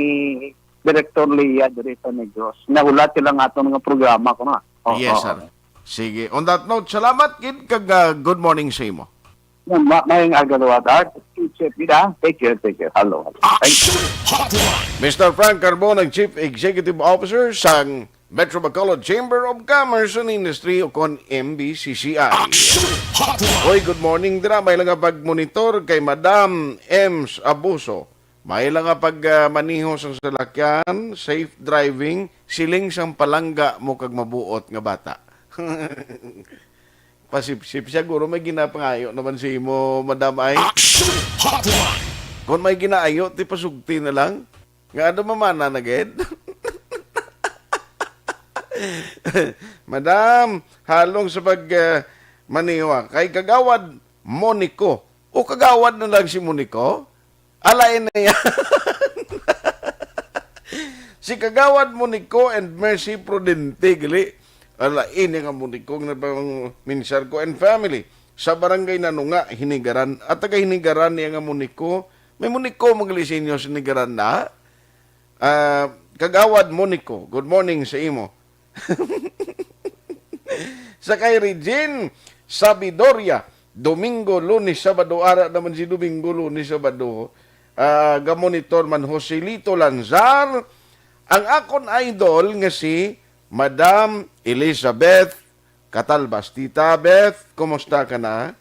Director Lea diri sa Negros. Nahulat sila nga aton nga programa ko na. Oh, Yes, oh. sir. Sige. On that note, salamat gid kag ah, good morning sa imo. Yan, ma- may agalaw at art. Keep safe, gid, ha? Take care, take care. Hello, hello. Thank you. Action Hotline. Mister Frank Carbon, ang Chief Executive Officer sang Metro Bacolod Chamber of Commerce and Industry o kon M B C C I. Action Hotline. Oy, good morning dira. May lang nga pagmonitor kay Madam Ems Abuso. May lang nga pag ah, maniho sang salakyan, safe driving, siling sang palangga mo kag mabuot nga bata. Pasipsip siya, guro may ginapangayo naman si imo, madam, ay. Action Hotline. Kung may ginaayo, ti pasugti na lang. Nga ano mamana na gid? Madam, halong sa pag ah, maniwa. Kay kagawad Monico. O kagawad na lang si Monico? Alain na yan. Si Kagawad Monico and Mercy Prudente, gali. Alain niya nga Monico, nga pang minsar ko and family. Sa barangay Nanunga, Hinigaran. At taga Hinigaran niya nga Monico. May Monico, magali sa inyo sa Hinigaran na. Ah, Kagawad Monico, good morning sa imo. Sa kay Regine Sabidoria, Domingo, Lunes, Sabado, ara naman si Domingo, Lunes, Sabado. Ah, gamonitor man Joselito Lanzar. Ang akon idol nga si Madam Elizabeth Catalbas. Tita Beth, kumusta ka na?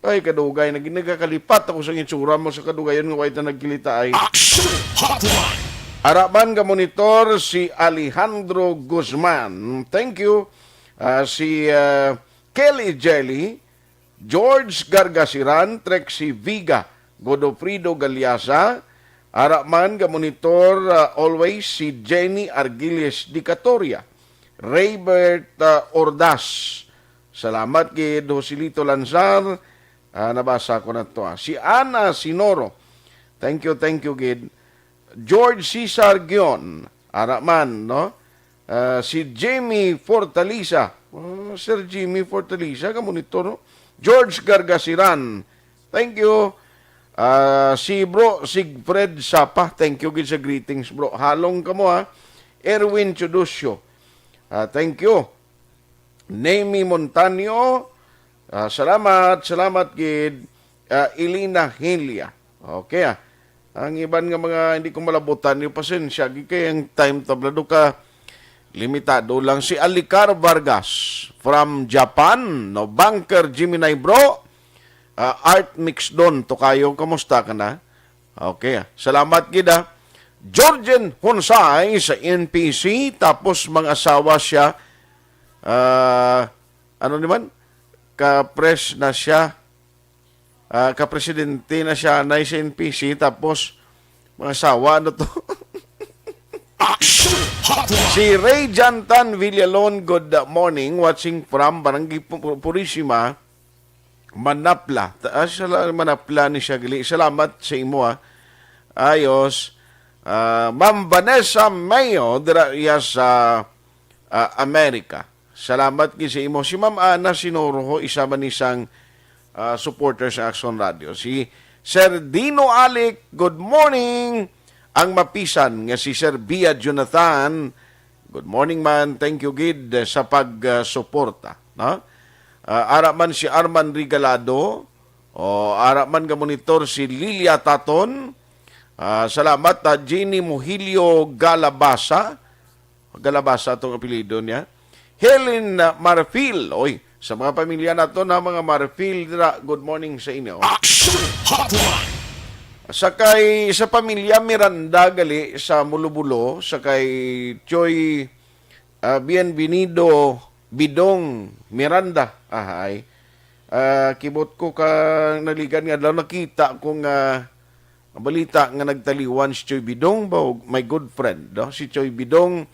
Ay, kadugay na gid, nagakalipat ako sa itsura mo sa kadugayon nga way ta nagkilita ay. Action Hotline. Ara man nga monitor si Alejandro Guzman. Thank you. Ah, si ah, Kelly Jelly, George Gargasiran, Trexie Viga, Godofredo Galiasa. Ara man nga monitor ah, always si Jenny Argiles Dicatoria, Raybert ah, Ordaz. Salamat gid, Joselito Lanzar. Ah, nabasa ko na to, ah. Si Ana Sinoro. Thank you, thank you gid. George Cesar Gion. Ara man, no? Ah, si Jimmy Fortaleza. Oh, Sir Jimmy Fortaleza, ka monitor, no? George Gargasiran. Thank you. Ah, si Bro Sigfred Sapa. Thank you gid sa greetings, bro. Halong kamo, ha. Erwin Chudusio. Ah, thank you. Nemy Montaño, ah, salamat, salamat gid. Ah, Elena Helia. Okay, ah. Ang iban nga mga hindi ko malabutan, yung pasensya, gid kay ang time tablado ka limitado lang. Si Alicar Vargas from Japan, no? Banker Gemini, bro. Ah, Art Mix Don, Tokayo, kamusta ka na? Okay, ah. Salamat gid, ah. Georgian Honsay sa N P C, tapos mang asawa siya, ah, ano naman? Kapres na siya, ah, kapresidente na siya na sa N P C, tapos mang asawa, ano to? Action Hotline. Si Ray Jantan Villalon, good morning, watching from Barangay Pu- Pu- Purisima. Manapla. Ta- ah, sala- Manapla ni siya gali. Salamat sa imo, ah. Ayos. Ah, Ma'am Vanessa Mayo, dira iya sa ah, Amerika. Salamat gid sa imo. Si Ma'am Ana Sinoroho, isa man ni sang ah, supporter sa Action Radio. Si Sir Dino Alic, good morning. Ang mapisan nga si Sir Bia Jonathan, good morning man. Thank you gid sa pagsuporta, no? Ah, ara man si Arman Regalado, o ara man nga monitor si Lilia Taton. Ah, salamat, ah, Jenny Muhilio Galabasa. Galabasa atong apelyido niya. Helen, ah, Marfil. Oy, sa mga pamilya nato na mga Marfil, dira, good morning sa inyo. Action Hotline. Sa kay, sa pamilya Miranda gali sa Mulobulo, sa kay Choy, ah, Bienvenido Bidong Miranda. Ahay. Ah, kibot ko ka naligan nga adlaw, nakita ko nga balita nga nagtaliwan si Choy Bidong, ba, my good friend, no? Si Choy Bidong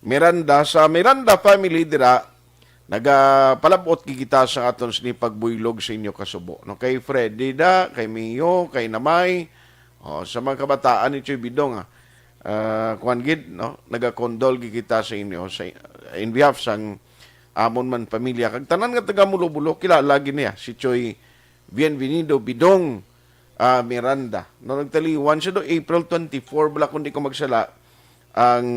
Miranda, sa Miranda family dira, nagapalabot gid kita sa aton sini pagbuylog sa inyo kasubo, no? Kay Freddy da, kay Mio, kay Namay, o, sa mga kabataan ni Choy Bidong, ah, ah, kuwan gid, no? Nagakondol gid kita sa inyo sa, in behalf sang amon man pamilya kag tanan nga taga Mulobulo, kilala gid niya si Choy Bienvenido Bidong, ah, Miranda. No, nagtaliwan siya do April twenty-four bala, kung di ko magsala, ang,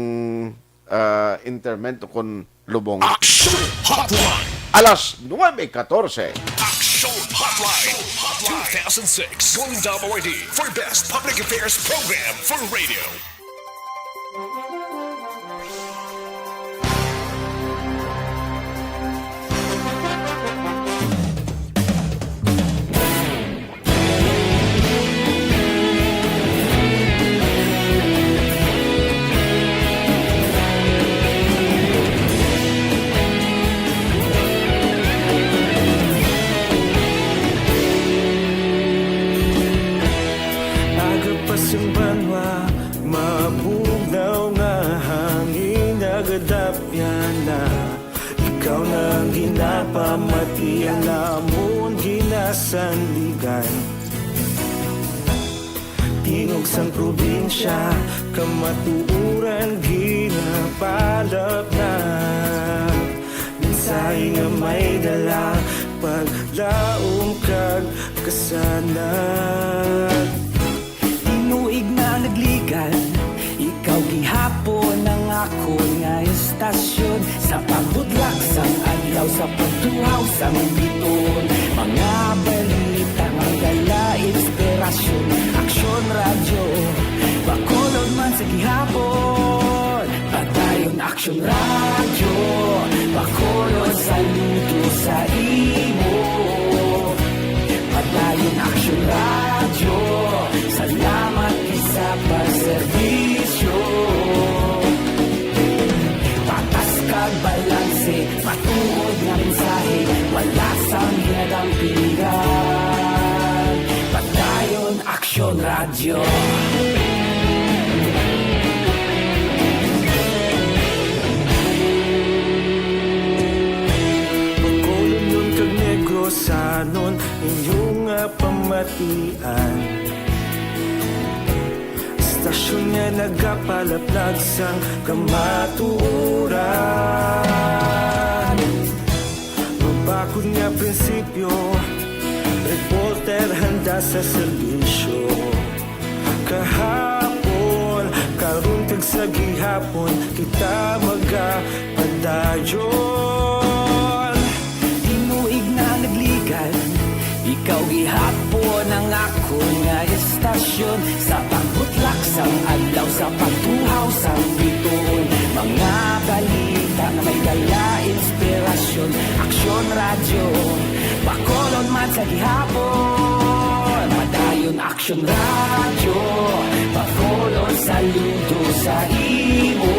ah, interment kon lubong. Action Hotline. Alas nuebe katorse. Action Hotline two thousand six. Golden Dam Awardee for Best Public Affairs Program for Radio. Aga pa sang banwa, mabugnaw nga hangin, nagadapyan na. Ikaw na ang ginapamati, ang amon ginasandigan. Tingog sang probinsya, kamatuoran ginapalapnap. Mensahe nga may dala, paglaom kag kasanag. Tinuig na nagligad, ikaw gihapon ang akon nga estasyon. Sa pagbudlak sang adlaw, sa pagtuhaw sang bituon, mga balita nga dala inspirasyon. Aksyon Radyo, Bacolod man sa gihapon. Padayon Aksyon Radyo, Bacolod, saludo sa imo. Padayon Aksyon Radyo, salamat gid sa pagserbisyo. Patas kag balanse, matuod nga mensahe, wala sang ginadampigan. Padayon Aksyon Radyo. Bacolodnon kag Negrosanon, inyo nga pamatian. Estasyon nga nagapalaplag sang kamatuoran. Mabakod nga prinsipyo, reporter handa sa serbisyo. Kahapon, karon kag sa gihapon, kita magapadayon. Tinuig na nagligad, ikaw gihapon ang akon nga estasyon. Sa pagbutlak sang adlaw, sa pagtuhaw sang bituon, mga balita nga may dala inspirasyon. Aksyon Radyo, Bacolod man sa gihapon. Padayon Aksyon Radyo, Bacolod, saludo sa imo.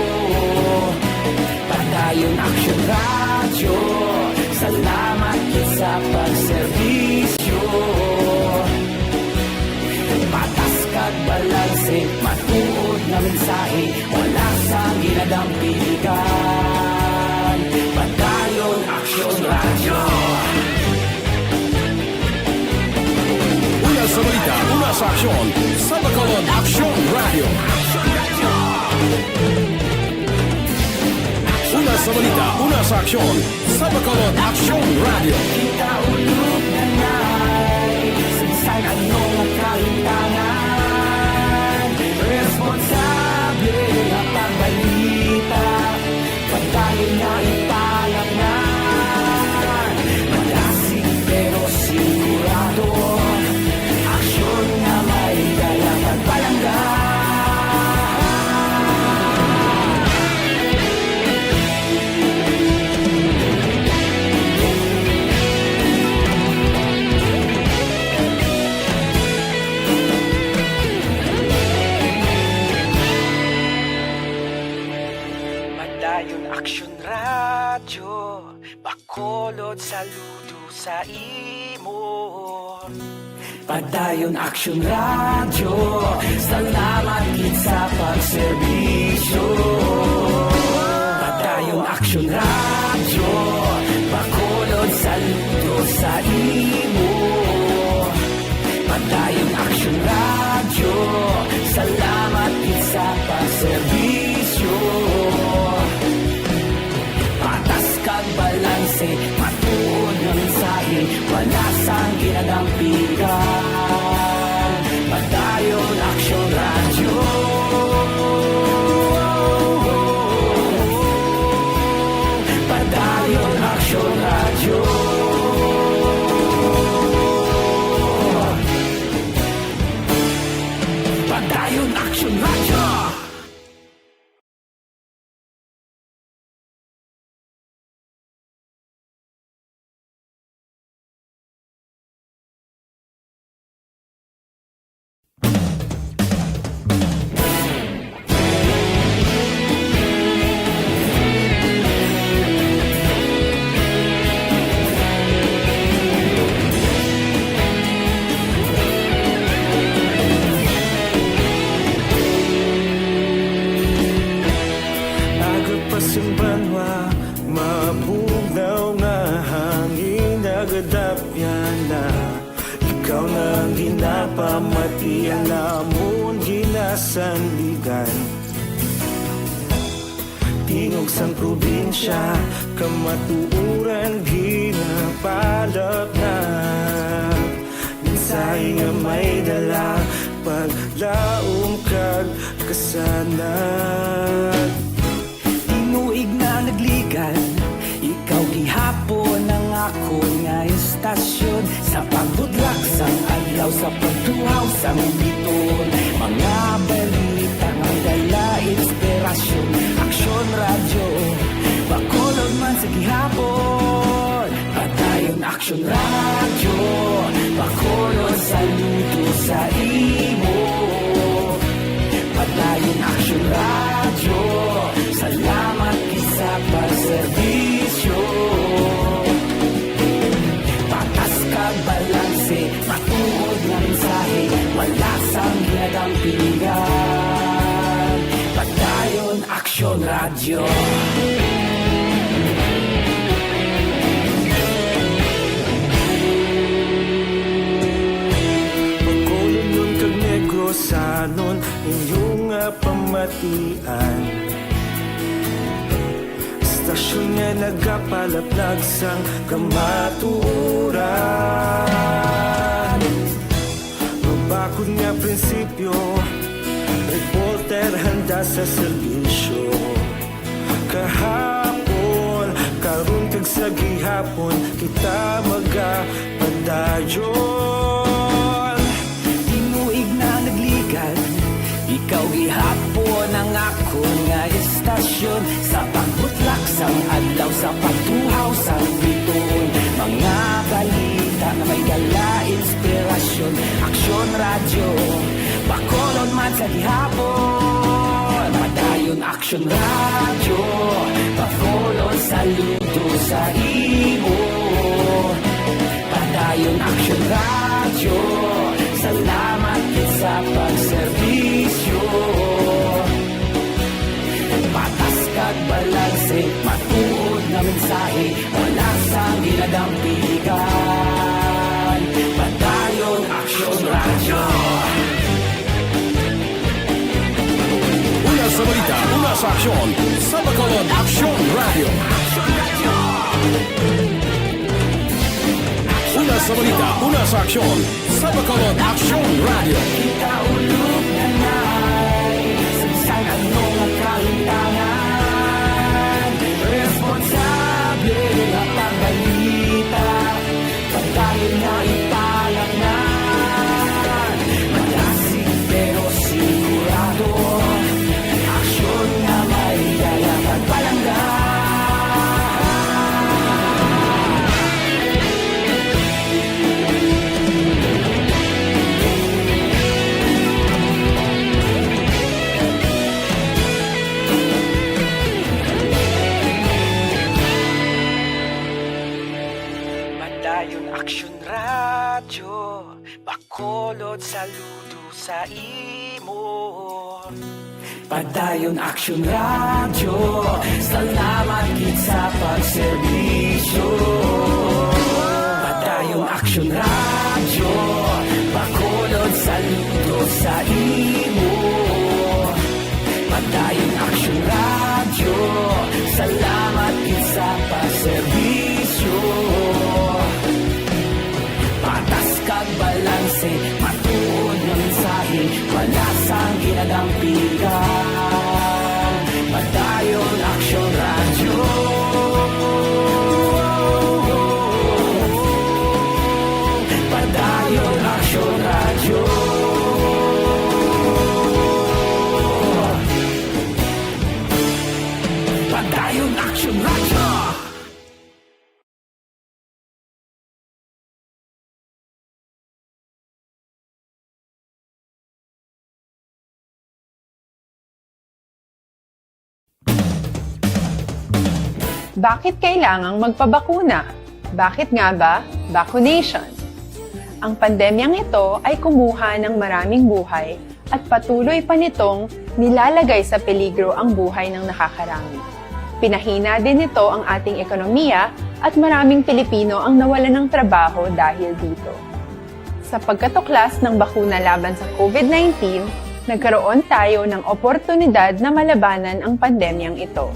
Padayon Aksyon Radyo, salamat gid sa pagserbisyo. Patas kag balanse, matuod nga mensahe, wala sang ginadampigan. Padayon Aksyon Radyo. Una sa balita, una sa aksyon, sa Bacolod Aksyon Radyo. Una sa balita, una sa aksyon, sa Bacolod Aksyon Radyo. Kita ulog na na'y saysay, ano nga kahitangan? Responsable nga pagbalita, padayon nga ipalapnan. Malasig pero sigurado, aksyon nga may dala kag palangga. Saludo sa imo. Padayon Aksyon Radyo, salamat gid sa pagserbisyo. Padayon Aksyon Radyo, Bacolod, saludo sa imo. Padayon Aksyon Radyo, salamat gid sa pagserbisyo. Patas kag balanse, matuod nga mensahe, wala sang ginadampigan. Padayon Aksyon Radyo. Padayon Aksyon Radyo. Padayon Aksyon Radyo. Aga pa sing banwa, mabugnaw nga hangin nagadapyan na. Ikaw na ang ginapamatian namon ginasandigan. Tingog sang probinsya, kamatuoran ginapalapnag. Mensahe nga may dala, paglaom kag kasanag. Tinuig na nagligan, ikaw gihapon ang akon nga istasyon. Sa pagbudlak sang adlaw, sa pagtuhaw sang biton, mga balita nga may dala inspirasyon. Aksyon Radyo, Bacolod man sa gihapon. Padayon Aksyon Radyo, Bacolod, saludo sa imo. Padayon Aksyon Radyo, salamat gid sa pagserbisyo. Patas kag balanse, matuod nga mensahe, wala sang ginadampigan. Padayon Aksyon Radyo. Bacolodnon kag Negrosanon, inyo nga pamatian. Istasyon nga nagapalaplag sang kamatuoran. Mabakod nga prinsipyo, reporter handa sa serbisyo. Kahapon, karon kag sa gihapon, kita magapadayon. Tinuig na nagligan, ikaw gihapon ang akon nga istasyon. Sa pagbutlak sang adlaw, sa pagtuhaw sang bituon, mga balita nga may dala inspirasyon. Aksyon Radyo, Bacolod man sa gihapon. Padayon Aksyon Radyo, Bacolod, saludo sa imo. Padayon Aksyon Radyo, salamat gid sa pagserbisyo. Patas kag balanse, matuod nga mensahe, wala sang ginadampigan. Padayon Aksyon Radyo. Una sa balita, una sa aksyon, sa Bacolod Aksyon Radyo. Una sa balita, una sa aksyon, sa Bacolod Aksyon Radyo. Kita ulog na nai, sa bisan ano nga kahitangan, responsable nga pagbalita, pagdayon nga ipalaknan. Malasig pero sigurado, aksyon nga may dala kag palangga. Radyo, Bacolod, saludo sa imo. Padayon Action Radyo, salamat gid sa pagserbisyo. Padayon Action Radyo, Bacolod, saludo sa imo. Padayon Action Radyo, salamat gid sa pagserbisyo. Patas kag balanse, matuod nga mensahe, wala sang ginadampigan. Padayon Action Radyo. Padayon Action Radyo. Padayon Action Radyo. Bakit kailangang magpabakuna? Bakit nga ba vaccination? Ang pandemyang ito ay kumuha ng maraming buhay at patuloy pa nitong nilalagay sa peligro ang buhay ng nakakarami. Pinahina din nito ang ating ekonomiya at maraming Pilipino ang nawalan ng trabaho dahil dito. Sa pagkatuklas ng bakuna laban sa COVID nineteen, nagkaroon tayo ng oportunidad na malabanan ang pandemyang ito.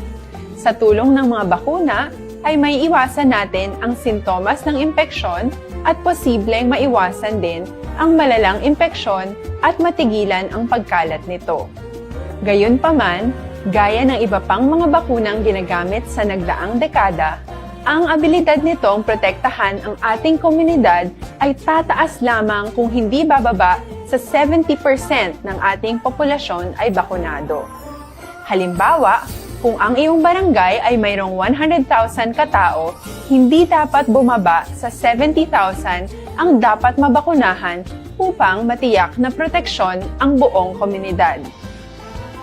Sa tulong ng mga bakuna, ay maiiwasan natin ang sintomas ng impeksyon at posibleng maiwasan din ang malalang impeksyon at matigilan ang pagkalat nito. Gayunpaman, gaya ng iba pang mga bakunang ginagamit sa nagdaang dekada, ang abilidad nitong protektahan ang ating komunidad ay tataas lamang kung hindi bababa sa seventy percent ng ating populasyon ay bakunado. Halimbawa, kung ang iyong barangay ay mayroong one hundred thousand ka tao, hindi dapat bumaba sa seventy thousand ang dapat mabakunahan upang matiyak na proteksyon ang buong komunidad.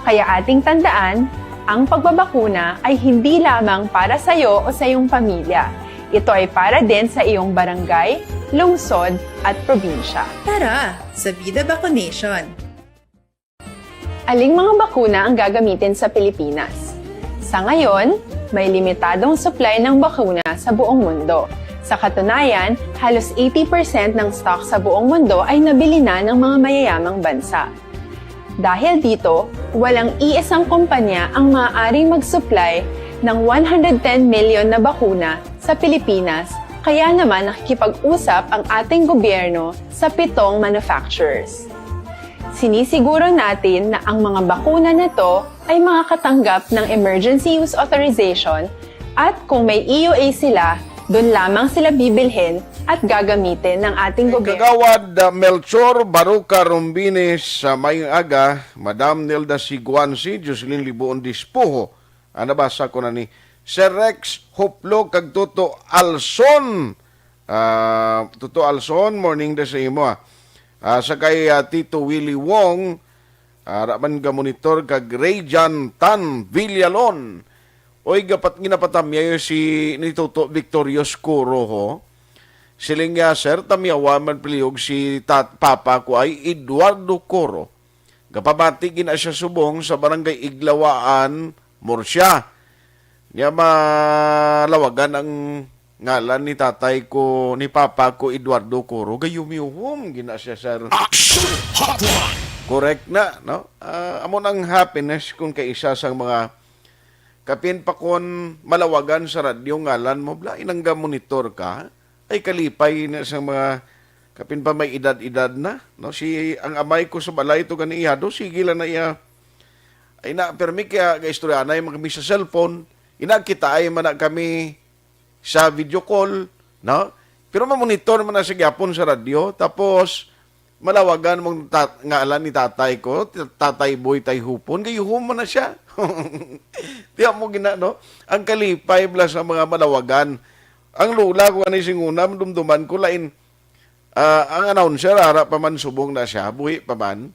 Kaya ating tandaan, ang pagbabakuna ay hindi lamang para sa iyo o sa iyong pamilya. Ito ay para din sa iyong barangay, lungsod, at probinsya. Tara sa Vida Vaccination! Aling mga bakuna ang gagamitin sa Pilipinas? Sa ngayon, may limitadong supply ng bakuna sa buong mundo. Sa katunayan, halos eighty percent ng stock sa buong mundo ay nabili na ng mga mayayamang bansa. Dahil dito, walang iisang kumpanya ang maaaring mag-supply ng one hundred ten million na bakuna sa Pilipinas, kaya naman nakikipag-usap ang ating gobyerno sa pitong manufacturers. Sinisiguro natin na ang mga bakuna na to ay makakatanggap ng emergency use authorization at kung may E U A sila, doon lamang sila bibilhin at gagamitin ng ating gobyerno. Kagawad, uh, Melchor Baruca Rombines, sa mayong aga, Madam Nelda Siguansi, Jocelyn Libuon Dispuho. Ah, nabasa ko na ni Sir Rex Hoplo kag Toto Alson. Ah, Toto Alson, morning da sa imo, ah. Ah, sa kay, ah, Tito Willie Wong, ah, ra man ga monitor kag Rayjan Tan Villalon. Oy, gapat ginapatamyayo si ni Toto Victorious Coro, ho. Siling niya, "Sir, tamyawa man palihog si tat-, papa ko ay Eduardo Coro." Gapamati gina siya subong sa Barangay Iglawaan, Murcia. Niya malawagan ang ngalan ni tatay ko, ni papa ko, Eduardo Coro. Gayumyuhom gina siya, sir. Action Hotline! Correct na, no? Ah, amo nang happiness kung kaisa sang mga kapin pa kon malawagan sa radyo ngalan mo, bla, inangga monitor ka. Ay, kalipay na sa mga kapin pa may edad-edad na, no? Si, ang amay ko sa balay to gani iya, do, sige lang na iya. Ay na, permi kaya gaistoryanay man kami sa cellphone. Ina, kita ay man na kami sa video call, no? Pero mamonitor man na sa gyapon sa radyo. Tapos, malawagan mong tat-, ngalan ni tatay ko, t-, Tatay Boy Tayhupon, gayuhom man na siya. Tiyan mo gina, no? Ang kalipay bala sa mga malawagan. Ang lola ko ani singuna, dumduman ko lain, ah, ang announcer, ara pa man subong na siya, buhi pa man.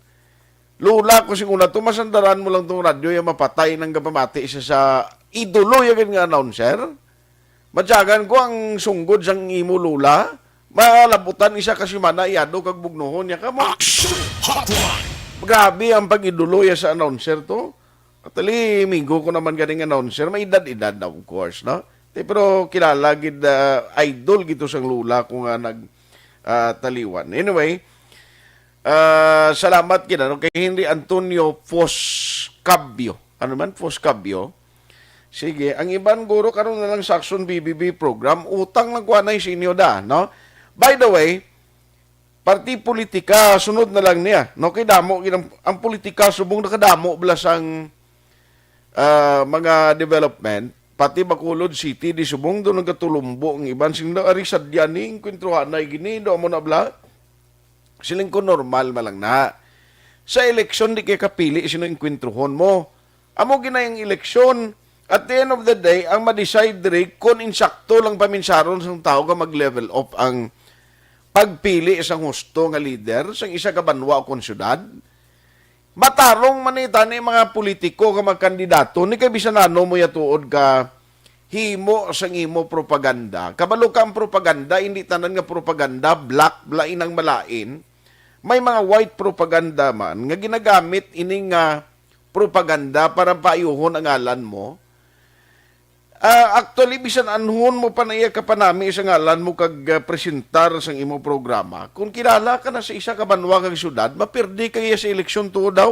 Lola ko singuna, tumasandaran mo lang tong radyo, yung mapatay nang gapamati siya sa idolo, yung nga announcer. Matyagan ko ang sunggod sang imo lola, Malabutan isa ka semana, iyado kag bugnohon niya kamo. Action Hotline! Grabe ang pag-idolo ya sa announcer to. Actually, migo ko naman ganing announcer. May edad-edad na, of course, no? Ti, pero kilala gid, ah, idol gid to sang lula ko nga nag, ah, taliwan. Anyway, ah, salamat gid, ano, kay Henry Antonio Foscabio. Ano man, Foscabio? Sige, ang iban guro karon na lang sa Aksyon B B B program, utang lang kuanay sa inyo da, no? By the way, parti politika, sunod na lang niya, no? Kay damo gid ang, ang politika subong nakadamo bala sang, ah, mga development, pati Bacolod City, di subong doon nagkatulumbo ang iban. Sing daw, ari sadya ni, engkwentruhanay gini, do mo na bala? Siling ko, normal man lang na. Sa eleksyon, di kay kapili sino engkwentruhon mo. Amo ginay ang eleksyon. At the end of the day, ang ma-decide diri kung insakto lang paminsaron sang tao nga mag-level up ang pagpili sang husto nga leader sang isa ka banwa o kon syudad. Matarong man ni tani mga politiko nga mga kandidato ni kay bisan ano mo ya tuod ka himo sang imo propaganda. Kabalo ka ang propaganda, hindi tanan nga propaganda, black, bala inang malain. May mga white propaganda man nga ginagamit ini nga propaganda para paayuhon ang ngalan mo. Ah, actually, bisan anhon mo pa na iya kapanami sa ngalan mo kag, ah, presentar sang imo programa, kung kilala ka na sa isa ka banwa kag syudad, mapirdi ka iya sa eleksyon tuod daw.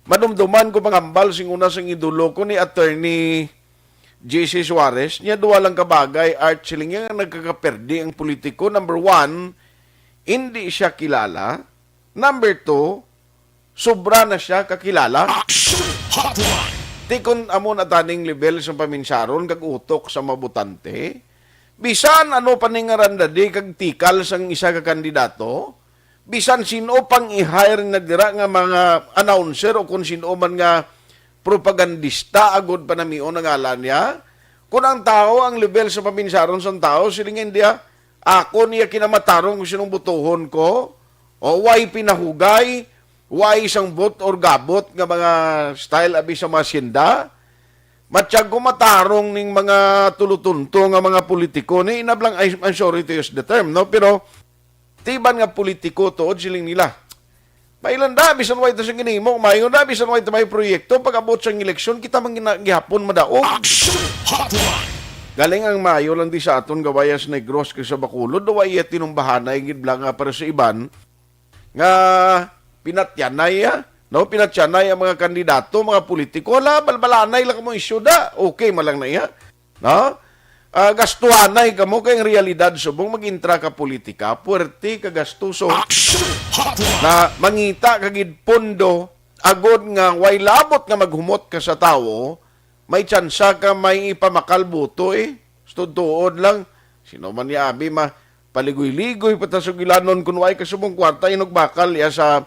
Madumduman ko pangambal sing una sang idolo ko ni Attorney J C Suarez, niya duwa lang ka bagay, Art, siling niya nga nagkakaperdi ang politiko. Number one, hindi siya kilala. Number two, sobra na siya kakilala. Action Hotline! Ti kon amo na taning level sa paminsaron kag utok sa mabutante, bisan ano pa ni nga randadi kag tikal sang isa ka kandidato, bisan sin-o pang i-hire na dira nga mga announcer o kon sin-o man nga propagandista agod panamion ang ngalan niya, kon ang tawo, ang level sa paminsaron sang tawo, siling niya, "Ako niya kinamatarong kung sinong botohon ko," o way pinahugay, way sang bot or gabot nga mga style abi sa mga hacienda, matyag ko matarong ning mga tulutunto nga mga politiko ni inablang, I, I'm sorry to use the term, no? Pero tiban nga politiko tuod siling nila. Mailan da, bisan way ta sa ginimo, mayo na, bisan way ta may proyekto, pag-abot sang eleksyon, kita man gina-, gihapon madaog. Action Hotline! Galing ang mayo lang di sa aton gawayas Negros kay sa Bacolod, daw iya tinumbahanay gid bala nga para sa iban, nga pinatyanay, ah, no? Pinatyanay ang mga kandidato, mga politiko. Hala, balbalanay lang mo isyu da. Okay, malang na iya. No? Ah, gastuhanay kamo kay ang realidad subong mag-intra ka politika, puwerte ka gastuso. Action Hotline! Na mangita ka gid pondo agod nga way labot nga maghumot ka sa tawo, may tsansa ka may ipamakal boto eh. Tuod-tuod lang. Sino man ni abi ma paligoy-ligoy pa ta sugilanon kun way ka subong kwarta inog bakal iya sa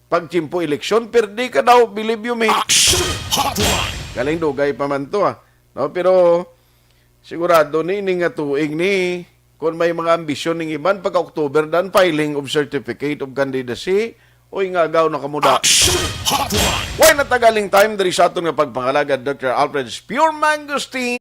pagtiyempo eleksyon, perdi ka daw, believe you me. Action Hotline! Galing dugay pa man to, ah. No, pero sigurado ni ini nga tuig ni, kung may mga ambisyon ning iban, pagka October dan filing of certificate of candidacy, oy, nga agaw na kamo da. Action Hotline! Way na tagaling time diri sa aton nga pagpangalagad, Doctor Alfred's Pure Mangosteen.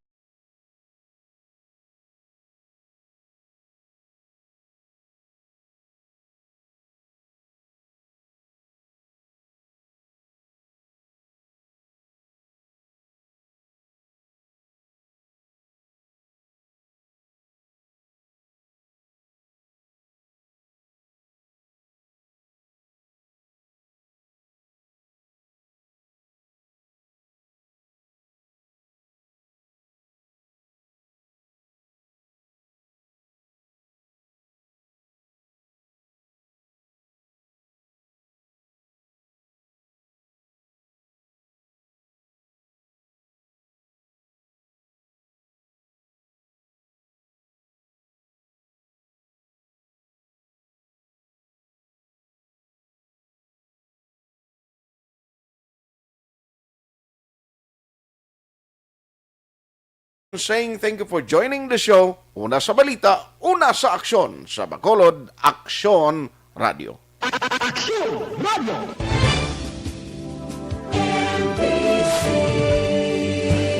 Saying thank you for joining the show. Una sa balita, una sa aksyon. Sa Bacolod, Aksyon Radio. Aksyon Radio.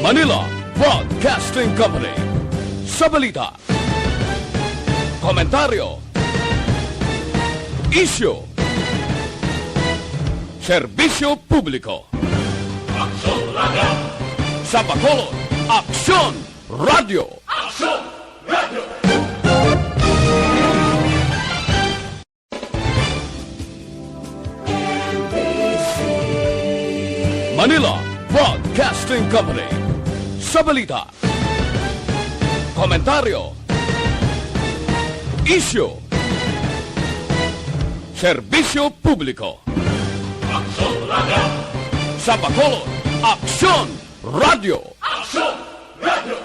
Manila Broadcasting Company. Sa balita. Komentaryo. Isyu. Serbisyo publiko. Aksyon Radio. Sa Bacolod, Aksyon Radio. Aksyon Radio. Manila Broadcasting Company. Sa balita, komentaryo, isyu, serbisyo publiko. Aksyon Radio. Sa Bacolod, Aksyon Radio. Aksyon Radio.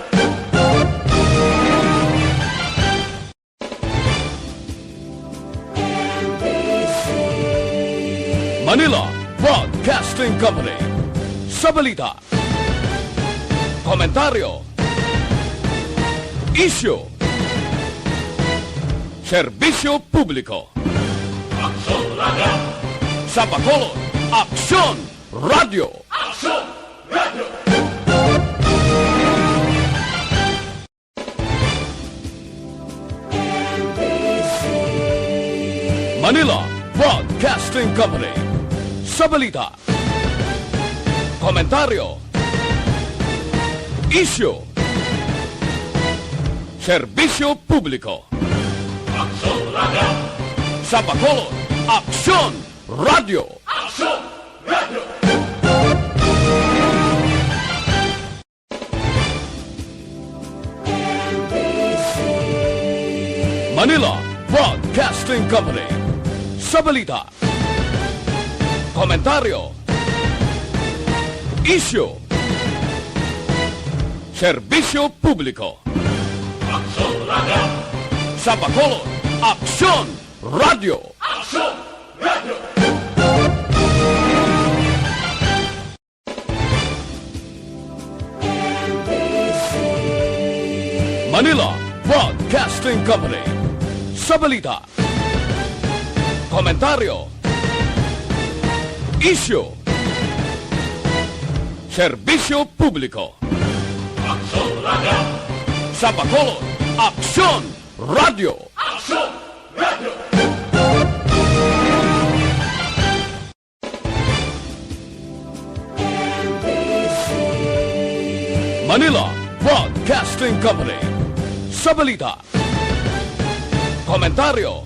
Manila Broadcasting Company. Sa balita, komentaryo, isyu, serbisyo publiko. Aksyon Radio. Sa Bacolod, Aksyon Radio. Aksyon Radio. Manila Broadcasting Company. Sa balita, komentaryo, isyu, serbisyo publiko. Aksyon Radio. Sa Bacolod, Aksyon Radio. Aksyon Radio. Manila Broadcasting Company. Sa balita, komentaryo, isyu, serbisyo publiko. Aksyon Radio. Sa Bacolod, Aksyon Radio. Aksyon Radio. Manila Broadcasting Company. Sa balita, komentaryo, isyu, serbisyo publiko. Aksyon Radio. Sa Bacolod, Aksyon Radio. Aksyon Radio. Manila Broadcasting Company. Sa balita, komentaryo,